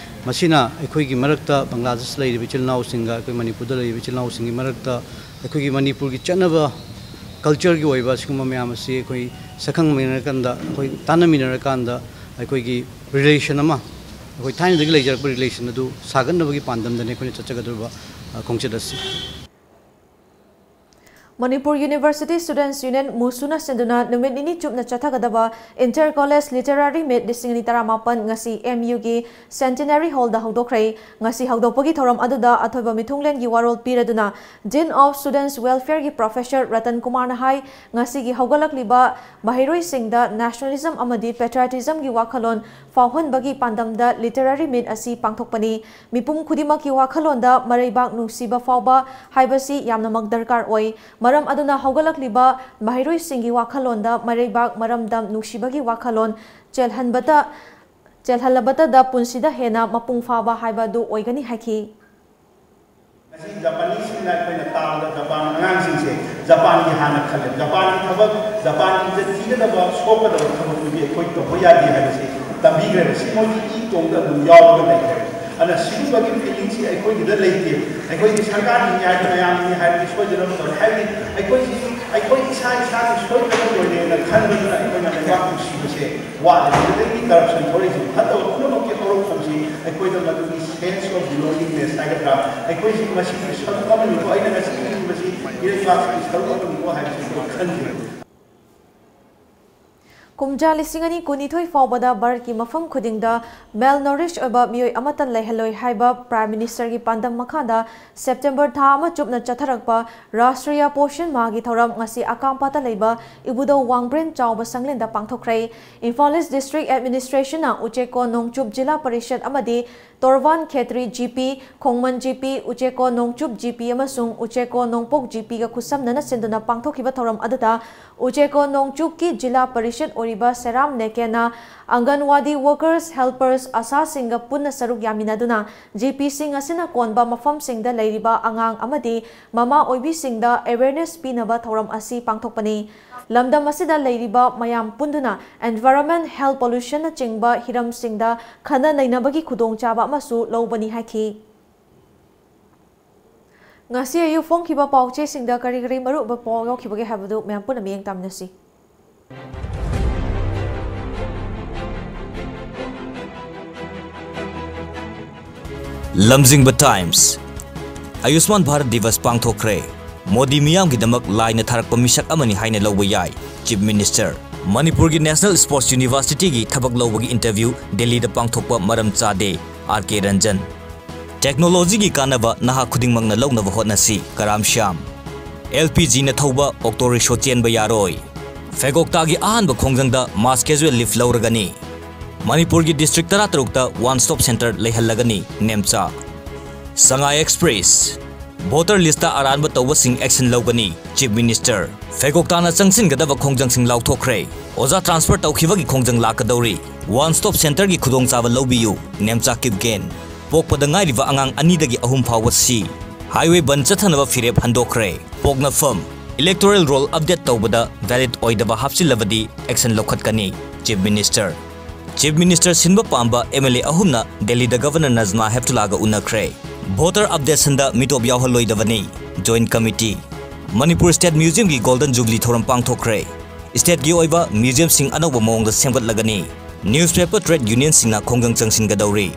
ꯃꯁꯤꯅ ꯑꯩꯈꯣꯏꯒꯤ ꯃꯔꯛꯇ, ꯕꯪꯒ꯭ꯂꯥꯗꯦꯁ ꯂꯩꯔꯤꯕ ꯏꯆꯤꯜ ꯏꯅꯥꯎꯁꯤꯡꯒ ꯑꯩꯈꯣꯏ ꯃꯅꯤꯄꯨꯔꯗ ꯂꯩꯔꯤꯕ ꯏꯆꯤꯜ ꯏꯅꯥꯎꯁꯤꯡꯒꯤ ꯃꯔꯛꯇ ꯑꯩꯈꯣꯏꯒꯤ ꯃꯅꯤꯄꯨꯔꯒꯤ ꯆꯠꯅꯕ ꯀꯜꯆꯔꯒꯤ ꯑꯣꯏꯕ ꯁꯤꯒꯨꯝꯕ ꯃꯌꯥꯝ ꯑꯁꯤ ꯑꯩꯈꯣꯏ ꯁꯛꯈꯪꯃꯤꯟꯅꯔꯀꯥꯟꯗ, ꯑꯩꯈꯣꯏ ꯇꯥꯟꯅꯃꯤꯟꯅꯔꯀꯥꯟꯗ ꯑꯩꯈꯣꯏꯒꯤ ꯔꯤꯂꯦꯁꯟ ꯑꯃ, ꯑꯩꯈꯣꯏ ꯊꯥꯏꯅꯗꯒꯤ ꯂꯩꯖꯔꯛꯄ ꯔꯤꯂꯦꯁꯟ ꯑꯗꯨ ꯁꯥꯒꯠꯅꯕꯒꯤ ꯄꯥꯟꯗꯝꯗꯅꯤ ꯑꯩꯈꯣꯏꯅ ꯆꯠꯆꯒꯗꯧꯔꯤꯕ, ꯑ, ꯈꯣꯡꯆꯠ ꯑꯁꯤ꯫ ꯃꯅꯤꯄꯨꯔ ꯌꯨꯅꯤꯚꯔꯁꯤꯇꯤ ꯁ꯭ꯇꯨꯗꯦꯟꯠꯁ ꯌꯨꯅꯤꯌꯟ, ꯃꯨꯁꯨꯅ ꯁꯤꯟꯗꯨꯅ ꯅꯨꯃꯤꯠ ꯅꯤꯅꯤ ꯆꯨꯞꯅ ꯆꯠꯊꯒꯗꯕ ꯏꯟꯇꯔ ꯀꯣꯂꯦꯖ ꯂꯤꯇꯔꯦꯔꯤ ꯃꯤꯠ ꯂꯤꯁꯤꯡ ꯑꯅꯤ ꯇꯔꯥꯃꯥꯄꯟ ꯉꯁꯤ ꯑꯦꯝ ꯌꯨꯒꯤ ꯁꯦꯟꯇꯤꯅꯔꯤ ꯍꯣꯜꯗ ꯍꯧꯗꯣꯛꯈ꯭ꯔꯦ꯫ ꯉꯁꯤ ꯍꯧꯗꯣꯛꯄꯒꯤ ꯊꯧꯔꯝ ꯑꯗꯨꯗ ꯑꯊꯣꯏꯕ ꯃꯤꯊꯨꯡꯂꯦꯟꯒꯤ ꯋꯥꯔꯣꯜ ꯄꯤꯔꯗꯨꯅ Dean of Students Welfare ꯒꯤ ꯄ꯭ꯔꯣꯐꯦꯁꯔ ꯔꯇꯟ ꯀꯨꯃꯥꯔꯅ ꯍꯥꯏ, ꯉꯁꯤꯒꯤ ꯍꯧꯒꯠꯂꯛꯂꯤꯕ ꯃꯍꯩꯔꯣꯏꯁꯤꯡꯗ ꯅꯦꯁꯅꯦꯂꯤꯖꯝ ꯑꯃꯗꯤ ꯄꯦꯇ꯭ꯔꯤꯌꯣꯇꯤꯖꯝꯒꯤ ꯋꯥꯈꯜꯂꯣꯟ ꯐꯥꯎꯍꯟꯕꯒꯤ ꯄꯥꯟꯗꯝꯗ ꯂꯤꯇꯔꯦꯔꯤ ꯃꯤꯠ ꯑꯁꯤ ꯄꯥꯡꯊꯣꯛꯄꯅꯤ꯫ ꯃꯤꯄꯨꯝ ꯈꯨꯗꯤꯡꯃꯛꯀꯤ ꯋꯥꯈꯜꯂꯣꯟꯗ ꯃꯔꯩꯕꯥꯛ ꯅꯨꯡꯁꯤꯕ ꯐꯥꯎꯕ ꯍꯥꯏꯕꯁꯤ ꯌꯥꯝꯅꯃꯛ ꯗꯔꯀꯥꯔ ꯑꯣꯏ꯫ ꯃꯔꯝ ꯑꯗꯨꯅ ꯍꯧꯒꯠꯂꯛꯂꯤꯕ ꯃꯍꯩꯔꯣꯏꯁꯤꯡꯒꯤ ꯋꯥꯈꯜꯂꯣꯟꯗ ꯃꯔꯩꯕꯥꯛ, ꯃꯔꯝꯗꯝ ꯅꯨꯡꯁꯤꯕꯒꯤ ꯋꯥꯈꯜꯂꯣꯟ ꯆꯦꯜꯍꯟꯕꯇ, ꯆꯦꯜꯍꯜꯂꯕꯇꯗ ꯄꯨꯟꯁꯤꯗ ꯍꯦꯟꯅ ꯃꯄꯨꯡ ꯐꯥꯕ ꯍꯥꯏꯕ ꯑꯗꯨ ꯑꯣꯏꯒꯅꯤ ꯍꯥꯏꯈꯤ꯫ ꯉꯁꯤ ꯖꯄꯥꯅꯤꯁꯁꯤꯡꯅ ꯑꯩꯈꯣꯏꯅ ꯇꯥꯕꯗ ꯖꯄꯥꯟ ꯑꯉꯥꯡꯁꯤꯡꯁꯦ ꯖꯄꯥꯟꯒꯤ ꯍꯥꯟꯅ ꯈꯜꯂꯦ꯫ ꯖꯄꯥꯟꯒꯤ ꯊꯕꯛ, ꯖꯄꯥꯟꯒꯤ ꯏꯖꯠ ꯊꯤꯒꯗꯕ, ꯁꯣꯛꯀꯗꯕ ꯊꯕꯛꯇꯨꯗꯤ ꯑꯩꯈꯣꯏ ꯇꯧꯕ ꯌꯥꯗꯦ ꯍꯥꯏꯕꯁꯤ ꯇꯝꯕꯤꯈ꯭ꯔꯦꯕ꯫ ꯁꯤ ꯃꯣꯏꯒꯤ ꯏ ꯇꯣꯡꯗ ꯑꯗꯨꯝ ꯌꯥꯎꯔꯒ ꯂꯩꯈ꯭ꯔꯦ꯫ ꯑꯗꯨꯅ ꯁꯤꯒꯨꯝꯕꯒꯤ ꯐꯤꯂꯤꯡꯁꯤ ꯑꯩꯈꯣꯏꯒꯤꯗ ꯂꯩꯇꯦ꯫ ꯑꯩꯈꯣꯏꯒꯤ ꯁꯔꯀꯥꯔꯒꯤꯅꯤ ꯍꯥꯏꯗꯅ, ꯃꯌꯥꯝꯒꯤꯅꯤ ꯍꯥꯏꯕꯗꯤ ꯁꯣꯏꯗꯅ ꯇꯧꯔꯦ꯫ ꯍꯥꯏꯕꯗꯤ ꯑꯩꯈꯣꯏꯁꯤ, ꯑꯩꯈꯣꯏ ꯏꯁꯥ ꯏꯁꯥꯒꯤ ꯁꯣꯏꯗꯅ ꯂꯣꯏꯔꯦꯅ ꯈꯟꯕꯗꯨꯅ ꯑꯩꯈꯣꯏꯅ ꯂꯩꯕꯥꯛ ꯅꯨꯡꯁꯤꯕꯁꯦ ꯋꯥꯠꯂꯦ꯫ ꯃꯗꯨꯗꯒꯤ ꯀꯔꯞꯁꯟ ꯊꯣꯛꯂꯛꯏꯁꯦ꯫ ꯐꯠꯇꯕ ꯄꯨꯝꯅꯃꯛꯀꯤ ꯍꯧꯔꯛꯐꯝꯁꯤ ꯑꯩꯈꯣꯏꯗ ꯃꯗꯨꯒꯤ sense of belongingness ꯍꯥꯏꯒꯗ꯭ꯔꯥ, ꯑꯩꯈꯣꯏꯁꯤ ꯃꯁꯤꯒꯤ ꯁꯔꯨꯛ ꯑꯃꯅꯤꯀꯣ, ꯑꯩꯅ ꯉꯁꯤ ꯏꯔꯤꯕꯁꯤ ꯏꯔꯩꯕꯥꯛꯁꯤꯒꯤ ꯁꯔꯨꯛ ꯑꯃꯅꯤꯀꯣ ꯍꯥꯏꯕꯁꯤ ꯑꯩꯈꯣꯏ ꯈꯟꯖꯩ꯫ ꯀꯨꯝꯖꯥ ꯂꯤꯁꯤꯡ ꯑꯅꯤ ꯀꯨꯟꯅꯤꯊꯣꯏ ꯐꯥꯎꯕꯗ ꯚꯥꯔꯠꯀꯤ ꯃꯐꯝ ꯈꯨꯗꯤꯡꯗ malnourished ꯑꯣꯏꯕ ꯃꯤꯑꯣꯏ ꯑꯃꯠꯇ ꯂꯩꯍꯜꯂꯣꯏ ꯍꯥꯏꯕ Prime Ministerꯒꯤ ꯄꯥꯟꯗꯝ ꯃꯈꯥꯗ September ꯊꯥ ꯑꯃ ꯆꯨꯞꯅ ꯆꯠꯊꯔꯛꯄ ꯔꯥꯁꯇ꯭ꯔꯤꯌꯥ ꯄꯣꯁꯟ ꯃꯥꯍꯒꯤ ꯊꯧꯔꯝ ꯉꯁꯤ ꯑꯀꯥꯝꯄꯥꯠꯇ ꯂꯩꯕ ꯏꯕꯨꯙꯧ ꯋꯥꯡꯕ꯭ꯔꯦꯟ ꯆꯥꯎꯕ ꯁꯪꯂꯦꯟꯗ ꯄꯥꯡꯊꯣꯛꯈ꯭ꯔꯦ꯫ ꯏꯝꯐꯥꯜ East District Administrationꯅ ꯎꯆꯦꯀꯣꯟ ꯅꯣꯡꯆꯨꯞ ꯖꯤꯂꯥ ꯄꯔꯤꯁꯗ ꯑꯃꯗꯤ ꯇꯣꯔꯕꯥꯟ ꯈꯦꯇ꯭ꯔꯤ GP, ꯈꯣꯡꯃꯟ GP, ꯎꯆꯦꯀꯣꯟ ꯅꯣꯡꯆꯨꯞ GP ꯑꯃꯁꯨꯡ ꯎꯆꯦꯀꯣꯟ ꯅꯣꯡꯄꯣꯛ GPꯒ ꯈꯨꯠꯁꯝꯅꯅ ꯁꯤꯟꯗꯨꯅ ꯄꯥꯡꯊꯣꯛꯈꯤꯕ ꯊꯧꯔꯝ ꯑꯗꯨꯗ ꯎꯆꯦꯀꯣꯟ ꯅꯣꯡꯆꯨꯞꯀꯤ ꯖꯤꯂꯥ ꯄꯔꯤꯁꯗ ꯑꯣꯏꯔꯤꯕ ꯁꯦꯔꯥꯝ ꯅꯦꯀꯦꯅ ꯑꯪꯒꯟꯋꯥꯗꯤ workers, helpers, ꯑꯁꯥꯁꯤꯡꯒ ꯄꯨꯟꯅ ꯁꯔꯨꯛ ꯌꯥꯃꯤꯟꯅꯗꯨꯅ GPꯁꯤꯡ ꯑꯁꯤꯅ ꯀꯣꯟꯕ ꯃꯐꯝꯁꯤꯡꯗ ꯂꯩꯔꯤꯕ ꯑꯉꯥꯡ ꯑꯃꯗꯤ ꯃꯃꯥ ꯑꯣꯏꯕꯤꯁꯤꯡꯗ awareness ꯄꯤꯅꯕ ꯊꯧꯔꯝ ꯑꯁꯤ ꯄꯥꯡꯊꯣꯛꯄꯅꯤ꯫ ꯂꯝꯗꯝ ꯑꯁꯤꯗ ꯂꯩꯔꯤꯕ ꯃꯌꯥꯝ ꯄꯨꯟꯗꯨꯅ environment, health pollutionꯅꯆꯤꯡꯕ ꯍꯤꯔꯝꯁꯤꯡꯗ ꯈꯟꯅ ꯅꯩꯅꯕꯒꯤ ꯈꯨꯗꯣꯡꯆꯥꯕ ꯑꯃꯁꯨ ꯂꯧꯕꯅꯤ ꯍꯥꯏꯈꯤ꯫ ꯉꯁꯤ ꯑꯌꯨꯛ ꯐꯣꯡꯈꯤꯕ ꯄꯥꯎꯆꯦꯁꯤꯡꯗ ꯀꯔꯤ ꯀꯔꯤ ꯃꯔꯨꯑꯣꯏꯕ ꯄꯥꯎ ꯌꯥꯎꯈꯤꯕꯒꯦ ꯍꯥꯏꯕꯗꯨ ꯃꯌꯥꯝ ꯄꯨꯟꯅ ꯃꯤꯠꯌꯦꯡ ꯇꯥꯃꯤꯟꯅꯁꯤ꯫ ꯂꯝꯖꯤꯡꯕ Times꯫ ꯑꯌꯨꯁꯃꯥꯟ ꯚꯥꯔꯠ ꯗꯤꯕꯁ ꯄꯥꯡꯊꯣꯛꯈ꯭ꯔꯦ꯫ ꯃꯣꯗꯤ ꯃꯤꯌꯥꯝꯒꯤꯗꯃꯛ ꯂꯥꯏꯅ ꯊꯥꯔꯛꯄ ꯃꯤꯁꯛ ꯑꯃꯅꯤ ꯍꯥꯏꯅ ꯂꯧꯕ ꯌꯥꯏ, Chief Minister꯫ ꯃꯅꯤꯄꯨꯔꯒꯤ National Sports Universityꯒꯤ ꯊꯕꯛ ꯂꯧꯕꯒꯤ interview ꯗꯦꯜꯂꯤꯗ ꯄꯥꯡꯊꯣꯛꯄ ꯃꯔꯝ ꯆꯥꯗꯦ, R K Ranjan꯫ Technologyꯒꯤ ꯀꯥꯟꯅꯕ ꯅꯍꯥ ꯈꯨꯗꯤꯡꯃꯛꯅ ꯂꯧꯅꯕ ꯍꯣꯠꯅꯁꯤ, ꯀꯔꯥꯝ ꯁ꯭ꯌꯥꯝ꯫ LPGꯅ ꯊꯧꯕ auto rickshaw ꯆꯦꯟꯕ ꯌꯥꯔꯣꯏ꯫ ꯐꯦꯒꯣꯛꯇꯥꯒꯤ ꯑꯍꯥꯟꯕ ꯈꯣꯡꯖꯪꯗ mass casual leave ꯂꯧꯔꯒꯅꯤ꯫ ꯃꯅꯤꯄꯨꯔꯒꯤ district ꯇꯔꯥꯇꯔꯨꯛꯇ one stop center ꯂꯩꯍꯜꯂꯒꯅꯤ, Nemcha. ꯁꯉꯥꯏ Express꯫ Voter listꯇ ꯑꯔꯥꯟꯕ ꯇꯧꯕꯁꯤꯡ action ꯂꯧꯒꯅꯤ, Chief Minister꯫ ꯐꯦꯒꯣꯛꯇꯥꯅ ꯆꯪꯁꯤꯟꯒꯗꯕ ꯈꯣꯡꯖꯪꯁꯤꯡ ꯂꯥꯎꯊꯣꯛꯈ꯭ꯔꯦ꯫ ꯑꯣꯖꯥ transfer ꯇꯧꯈꯤꯕꯒꯤ ꯈꯣꯡꯖꯪ ꯂꯥꯛꯀꯗꯧꯔꯤ꯫ One stop centerꯒꯤ ꯈꯨꯗꯣꯡꯆꯥꯕ ꯂꯧꯕꯤꯌꯨ, ꯅꯦꯝꯆꯥ ꯀꯤꯞꯒꯦꯟ꯫ ꯄꯣꯛꯄꯗ ꯉꯥꯏꯔꯤꯕ ꯑꯉꯥꯡ ꯑꯅꯤꯗꯒꯤ ꯑꯍꯨꯝ ꯐꯥꯎꯕ ꯁꯤ꯫ Highway ꯕꯟ ꯆꯠꯊꯅꯕ ꯐꯤꯔꯦꯞ ꯍꯟꯗꯣꯛꯈ꯭ꯔꯦ꯫ ꯄꯣꯛꯅꯐꯝ꯫ Electoral roll update ꯇꯧꯕꯗ valid ꯑꯣꯏꯗꯕ ꯍꯥꯞꯆꯤꯜꯂꯕꯗꯤ action ꯂꯧꯈꯠꯀꯅꯤ, Chief Minister꯫ Chief Minister ꯁꯤꯟꯕ ꯄꯥꯝꯕ MLA ꯑꯍꯨꯝꯅ ꯗꯦꯜꯂꯤꯗ Governor Najma ꯍꯦꯞꯇꯨꯂꯥꯒ ꯎꯅꯈ꯭ꯔꯦ꯫ Voter updationꯗ ꯃꯤꯇꯣꯞ ꯌꯥꯎꯍꯜꯂꯣꯏꯗꯕꯅꯤ, Joint Committee꯫ Manipur State Museumꯒꯤ Golden Jubilee ꯊꯧꯔꯝ ꯄꯥꯡꯊꯣꯛꯈ꯭ꯔꯦ꯫ Stateꯀꯤ ꯑꯣꯏꯕ museumꯁꯤꯡ ꯑꯅꯧꯕ ꯃꯑꯣꯡꯗ ꯁꯦꯝꯒꯠꯂꯒꯅꯤ꯫ Newspaper trade unionꯁꯤꯡꯅ ꯈꯣꯡꯖꯪ ꯆꯪꯁꯤꯟꯒꯗꯧꯔꯤ꯫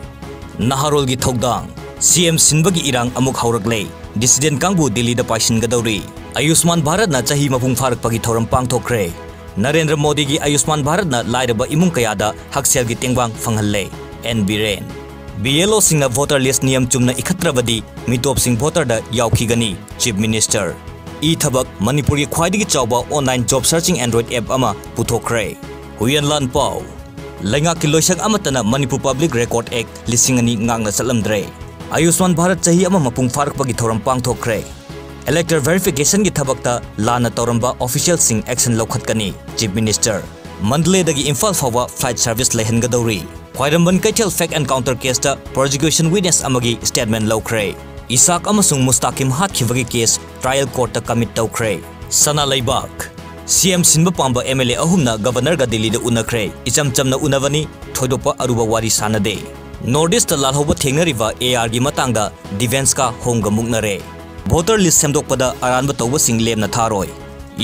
ꯅꯍꯥꯔꯣꯜꯒꯤ ꯊꯧꯗꯥꯡ꯫ CM ꯁꯤꯟꯕꯒꯤ ꯏꯔꯥꯡ ꯑꯃꯨꯛ ꯍꯧꯔꯛꯂꯦ꯫ Dissident ꯀꯥꯡꯕꯨ ꯗꯤꯜꯂꯤꯗ ꯄꯥꯏꯁꯤꯟꯒꯗꯧꯔꯤ꯫ ꯑꯌꯨꯁꯃꯥꯟ ꯚꯥꯔꯠꯅ ꯆꯍꯤ ꯃꯄꯨꯡ ꯐꯥꯔꯛꯄꯒꯤ ꯊꯧꯔꯝ ꯄꯥꯡꯊꯣꯛꯈ꯭ꯔꯦ꯫ ꯅꯔꯦꯟꯗ꯭ꯔ ꯃꯣꯗꯤꯒꯤ ꯑꯌꯨꯁꯃꯥꯟ ꯚꯥꯔꯠꯅ ꯂꯥꯏꯔꯕ ꯏꯃꯨꯡ ꯀꯌꯥꯗ ꯍꯛꯁꯦꯜꯒꯤ ꯇꯦꯡꯕꯥꯡ ꯐꯪꯍꯜꯂꯦ꯫ ꯑꯦꯟ ꯕꯤꯔꯦꯟ꯫ ꯕꯤ ꯑꯦꯜ ꯑꯣꯁꯤꯡꯅ ꯚꯣꯇꯔ ꯂꯤꯁ꯭ꯠ ꯅꯤꯌꯝ ꯆꯨꯝꯅ ꯏꯈꯠꯇ꯭ꯔꯕꯗꯤ ꯃꯤꯇꯣꯞꯁꯤꯡ ꯚꯣꯇꯔꯗ ꯌꯥꯎꯈꯤꯒꯅꯤ, ꯆꯤꯐ ꯃꯤꯅꯤꯁꯇꯔ꯫ ꯏ ꯊꯕꯛ꯫ ꯃꯅꯤꯄꯨꯔꯒꯤ ꯈ꯭ꯋꯥꯏꯗꯒꯤ ꯆꯥꯎꯕ online job searching Android app ꯑꯃ ꯄꯨꯊꯣꯛꯈ꯭ꯔꯦ꯫ ꯍꯨꯏꯌꯦꯟ ꯂꯥꯟ ꯄꯥꯎ꯫ ꯂꯩꯉꯥꯛꯀꯤ ꯂꯣꯏꯁꯪ ꯑꯃꯠꯇꯅ ꯃꯅꯤꯄꯨꯔ Public Record Act ꯂꯤꯁꯤꯡ ꯑꯅꯤ ꯉꯥꯛꯅ ꯆꯠꯂꯝꯗ꯭ꯔꯦ꯫ ꯑꯌꯨꯁꯃꯥꯟ ꯚꯥꯔꯠ ꯆꯍꯤ ꯑꯃ ꯃꯄꯨꯡ ꯐꯥꯔꯛꯄꯒꯤ ꯊꯧꯔꯝ ꯄꯥꯡꯊꯣꯛꯈ꯭ꯔꯦ꯫ Elector verification ꯒꯤ ꯊꯕꯛꯇ ꯂꯥꯟꯅ ꯇꯧꯔꯝꯕ official ꯁꯤꯡ action ꯂꯧꯈꯠꯀꯅꯤ, ꯆꯤꯐ ꯃꯤꯅꯤꯁꯇꯔ꯫ ꯃꯟꯗꯂꯦꯗꯒꯤ ꯏꯝꯐꯥꯜ ꯐꯥꯎꯕ flight service ꯂꯩꯍꯟꯒꯗꯧꯔꯤ꯫ ꯈ꯭ꯋꯥꯏꯔꯝꯕꯟ ꯀꯩꯊꯦꯜ fake encounter case ꯇ prosecution witness ꯑꯃꯒꯤ statement ꯂꯧꯈ꯭ꯔꯦ꯫ ꯏꯁꯥꯛ ꯑꯃꯁꯨꯡ ꯃꯨꯁꯇꯥꯀꯤꯝ ꯍꯥꯠꯈꯤꯕꯒꯤ case trial court ꯇ commit ꯇꯧꯈ꯭ꯔꯦ꯫ ꯁꯅꯥ ꯂꯩꯕꯥꯛ꯫ ꯁꯤ ꯑꯦꯝ ꯁꯤꯟꯕ ꯄꯥꯝꯕ ꯑꯦꯝ ꯑꯦꯜ ꯑꯦ ꯑꯍꯨꯝꯅ ꯒꯚꯔꯅꯔꯒ ꯗꯤꯜꯂꯤꯗ ꯎꯅꯈ꯭ꯔꯦ꯫ ꯏꯆꯝ ꯆꯝꯅ ꯎꯅꯕꯅꯤ, ꯊꯣꯏꯗꯣꯛꯄ ꯑꯔꯨꯕ ꯋꯥꯔꯤ ꯁꯥꯟꯅꯗꯦ꯫ North East ꯇ ꯂꯥꯜꯍꯧꯕ ꯊꯦꯡꯅꯔꯤꯕ ꯑꯦ ꯑꯥꯔ ꯒꯤ ꯃꯇꯥꯡꯗ ꯗꯤꯐꯦꯟꯁꯀ ꯍꯣꯝꯒ ꯃꯨꯛꯅꯔꯦ꯫ ꯚꯣꯇꯔ ꯂꯤꯁ꯭ꯠ ꯁꯦꯝꯗꯣꯛꯄꯗ ꯑꯔꯥꯟꯕ ꯇꯧꯕꯁꯤꯡ ꯂꯦꯝꯅ ꯊꯥꯔꯣꯏ꯫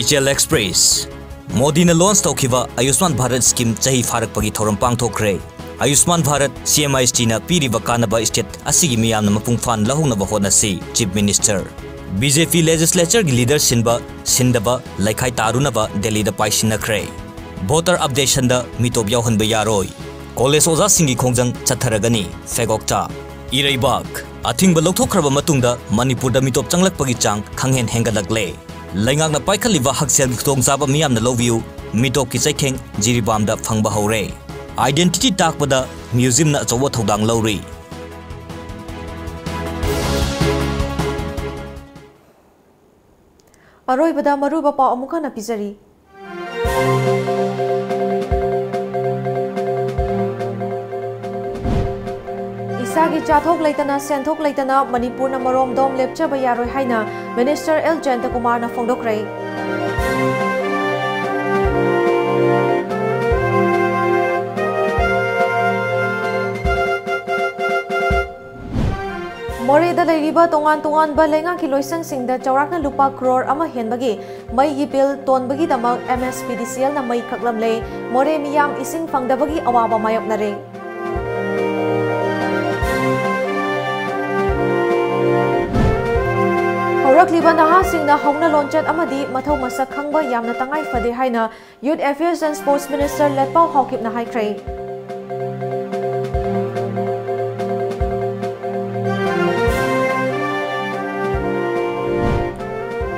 ꯏꯆꯦꯜ ꯑꯦꯛꯁꯄ꯭ꯔꯦꯁ꯫ ꯃꯣꯗꯤꯅ launch ꯇꯧꯈꯤꯕ ꯑꯌꯨꯁꯃꯥꯟ ꯚꯥꯔꯠ scheme ꯆꯍꯤ ꯐꯥꯔꯛꯄꯒꯤ ꯊꯧꯔꯝ ꯄꯥꯡꯊꯣꯛꯈ꯭ꯔꯦ꯫ ꯑꯌꯨꯁꯃꯥꯟ ꯚꯥꯔꯠ, ꯁꯤ ꯑꯦꯝ ꯑꯥꯏ ꯑꯦꯁ ꯇꯤꯅ ꯄꯤꯔꯤꯕ ꯀꯥꯟꯅꯕ state ꯑꯁꯤꯒꯤ ꯃꯤꯌꯥꯝꯅ ꯃꯄꯨꯡ ꯐꯥꯅ ꯂꯧꯍꯧꯅꯕ ꯍꯣꯠꯅꯁꯤ, ꯆꯤꯐ ꯃꯤꯅꯤꯁꯇꯔ꯫ ꯕꯤ ꯖꯦ ꯄꯤ legislature ꯒꯤ leader ꯁꯤꯟꯕ, ꯁꯤꯟꯗꯕ ꯂꯩꯈꯥꯏ ꯇꯥꯔꯨꯅꯕ ꯗꯦꯜꯂꯤꯗ ꯄꯥꯏꯁꯤꯟꯅꯈ꯭ꯔꯦ꯫ Voter updation ꯗ ꯃꯤꯇꯣꯞ ꯌꯥꯎꯍꯟꯕ ꯌꯥꯔꯣꯏ꯫ ꯀꯣꯂꯦꯖ ꯑꯣꯖꯥꯁꯤꯡꯒꯤ ꯈꯣꯡꯖꯪ ꯆꯠꯊꯔꯒꯅꯤ, ꯐꯦꯒꯣꯛꯇ꯫ ꯏꯔꯩꯕꯥꯛ꯫ ꯑꯊꯤꯡꯕ ꯂꯧꯊꯣꯛꯈ꯭ꯔꯕ ꯃꯇꯨꯡꯗ ꯃꯅꯤꯄꯨꯔꯗ ꯃꯤꯇꯣꯞ ꯆꯪꯂꯛꯄꯒꯤ ꯆꯥꯡ ꯈꯪꯍꯦꯟ ꯍꯦꯟꯒꯠꯂꯛꯂꯦ꯫ ꯂꯩꯉꯥꯛꯅ ꯄꯥꯏꯈꯠꯂꯤꯕ ꯍꯛꯁꯦꯜꯒꯤ ꯈꯨꯗꯣꯡꯆꯥꯕ ꯃꯤꯌꯥꯝꯅ ꯂꯧꯕꯤꯌꯨ, ꯃꯤꯇꯣꯞꯀꯤ ꯆꯩꯊꯦꯡ ꯖꯤꯔꯤꯕꯥꯝꯗ ꯐꯪꯕ ꯍꯧꯔꯦ꯫ Identity ꯇꯥꯛꯄꯗ museum ꯅ ꯑꯆꯧꯕ ꯊꯧꯗꯥꯡ ꯂꯧꯔꯤ꯫ ꯑꯔꯣꯏꯕꯗ ꯃꯔꯨꯑꯣꯏꯕ ꯄꯥꯎ ꯑꯃꯨꯛ ꯍꯟꯅ ꯄꯤꯖꯔꯤ꯫ ꯏꯁꯥꯒꯤ ꯆꯥꯊꯣꯛ ꯂꯩꯇꯅ, ꯁꯦꯟꯊꯣꯛ ꯂꯩꯇꯅ ꯃꯅꯤꯄꯨꯔꯅ ꯃꯔꯣꯝꯗꯣꯝ ꯂꯦꯞꯆꯕ ꯌꯥꯔꯣꯏ ꯍꯥꯏꯅ ꯃꯤꯅꯤꯁꯇꯔ ꯑꯦꯜ ꯖꯌꯟꯇꯀꯨꯃꯥꯔꯅ ꯐꯣꯡꯗꯣꯛꯈ꯭ꯔꯦ꯫ ꯃꯣꯔꯦꯗ ꯂꯩꯔꯤꯕ ꯇꯣꯉꯥꯟ ꯇꯣꯉꯥꯟꯕ ꯂꯩꯉꯥꯛꯀꯤ ꯂꯣꯏꯁꯪꯁꯤꯡꯗ ꯆꯥꯎꯔꯥꯛꯅ ꯂꯨꯄꯥ ꯀ꯭ꯔꯣꯔ ꯑꯃ ꯍꯦꯟꯕꯒꯤ ꯃꯩꯒꯤ ꯕꯤꯜ ꯇꯣꯟꯕꯒꯤꯗꯃꯛ ꯑꯦꯝ ꯑꯦꯁ ꯄꯤ ꯗꯤ ꯁꯤ ꯑꯦꯜꯅ ꯃꯩ ꯀꯛꯂꯝꯂꯦ꯫ ꯃꯣꯔꯦ ꯃꯤꯌꯥꯝ ꯏꯁꯤꯡ ꯐꯪꯗꯕꯒꯤ ꯑꯋꯥꯕ ꯃꯥꯌꯣꯛꯅꯔꯦ꯫ ꯍꯧꯔꯛꯂꯤꯕ ꯅꯍꯥꯁꯤꯡꯅ ꯍꯧꯅ ꯂꯣꯟꯆꯠ ꯑꯃꯗꯤ ꯃꯊꯧ ꯃꯁꯛ ꯈꯪꯕ ꯌꯥꯝꯅ ꯇꯉꯥꯏ ꯐꯗꯦ ꯍꯥꯏꯅ Youth Affairs and Sports Minister ꯂꯦꯠꯄꯥꯎ ꯍꯥꯎꯀꯤꯞꯅ ꯍꯥꯏꯈ꯭ꯔꯦ꯫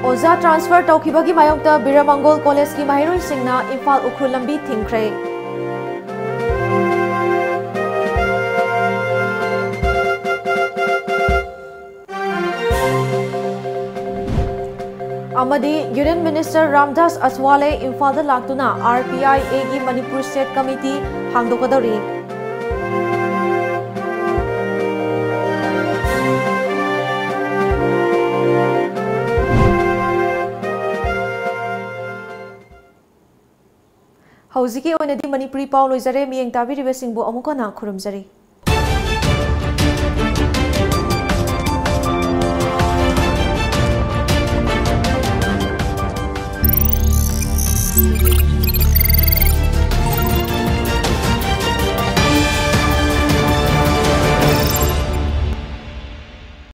ꯑꯣꯖꯥ transfer ꯇꯧꯈꯤꯕꯒꯤ ꯃꯥꯌꯣꯛꯇ ꯕꯤꯔꯃꯪꯒꯣꯜ ꯀꯣꯂꯦꯖꯀꯤ ꯃꯍꯩꯔꯣꯏꯁꯤꯡꯅ ꯏꯝꯐꯥꯜ ꯎꯈ꯭ꯔꯨꯜ ꯂꯝꯕꯤ ꯊꯤꯡꯈ꯭ꯔꯦ꯫ ꯑꯃꯗꯤ Union Minister ꯔꯥꯝꯗꯥꯁ ꯑꯊꯋꯥꯂꯦ ꯏꯝꯐꯥꯜꯗ ꯂꯥꯛꯇꯨꯅ R P I A ꯒꯤ ꯃꯅꯤꯄꯨꯔ State Committee ꯍꯥꯡꯗꯣꯛꯀꯗꯧꯔꯤ꯫ ꯍꯧꯖꯤꯛꯀꯤ ꯑꯣꯏꯅꯗꯤ ꯃꯅꯤꯄꯨꯔꯤ ꯄꯥꯎ ꯂꯣꯏꯖꯔꯦ꯫ ꯃꯤꯠꯌꯦꯡ ꯇꯥꯕꯤꯔꯤꯕꯁꯤꯡꯕꯨ ꯑꯃꯨꯛ ꯍꯟꯅ ꯈꯨꯔꯨꯝꯖꯔꯤ꯫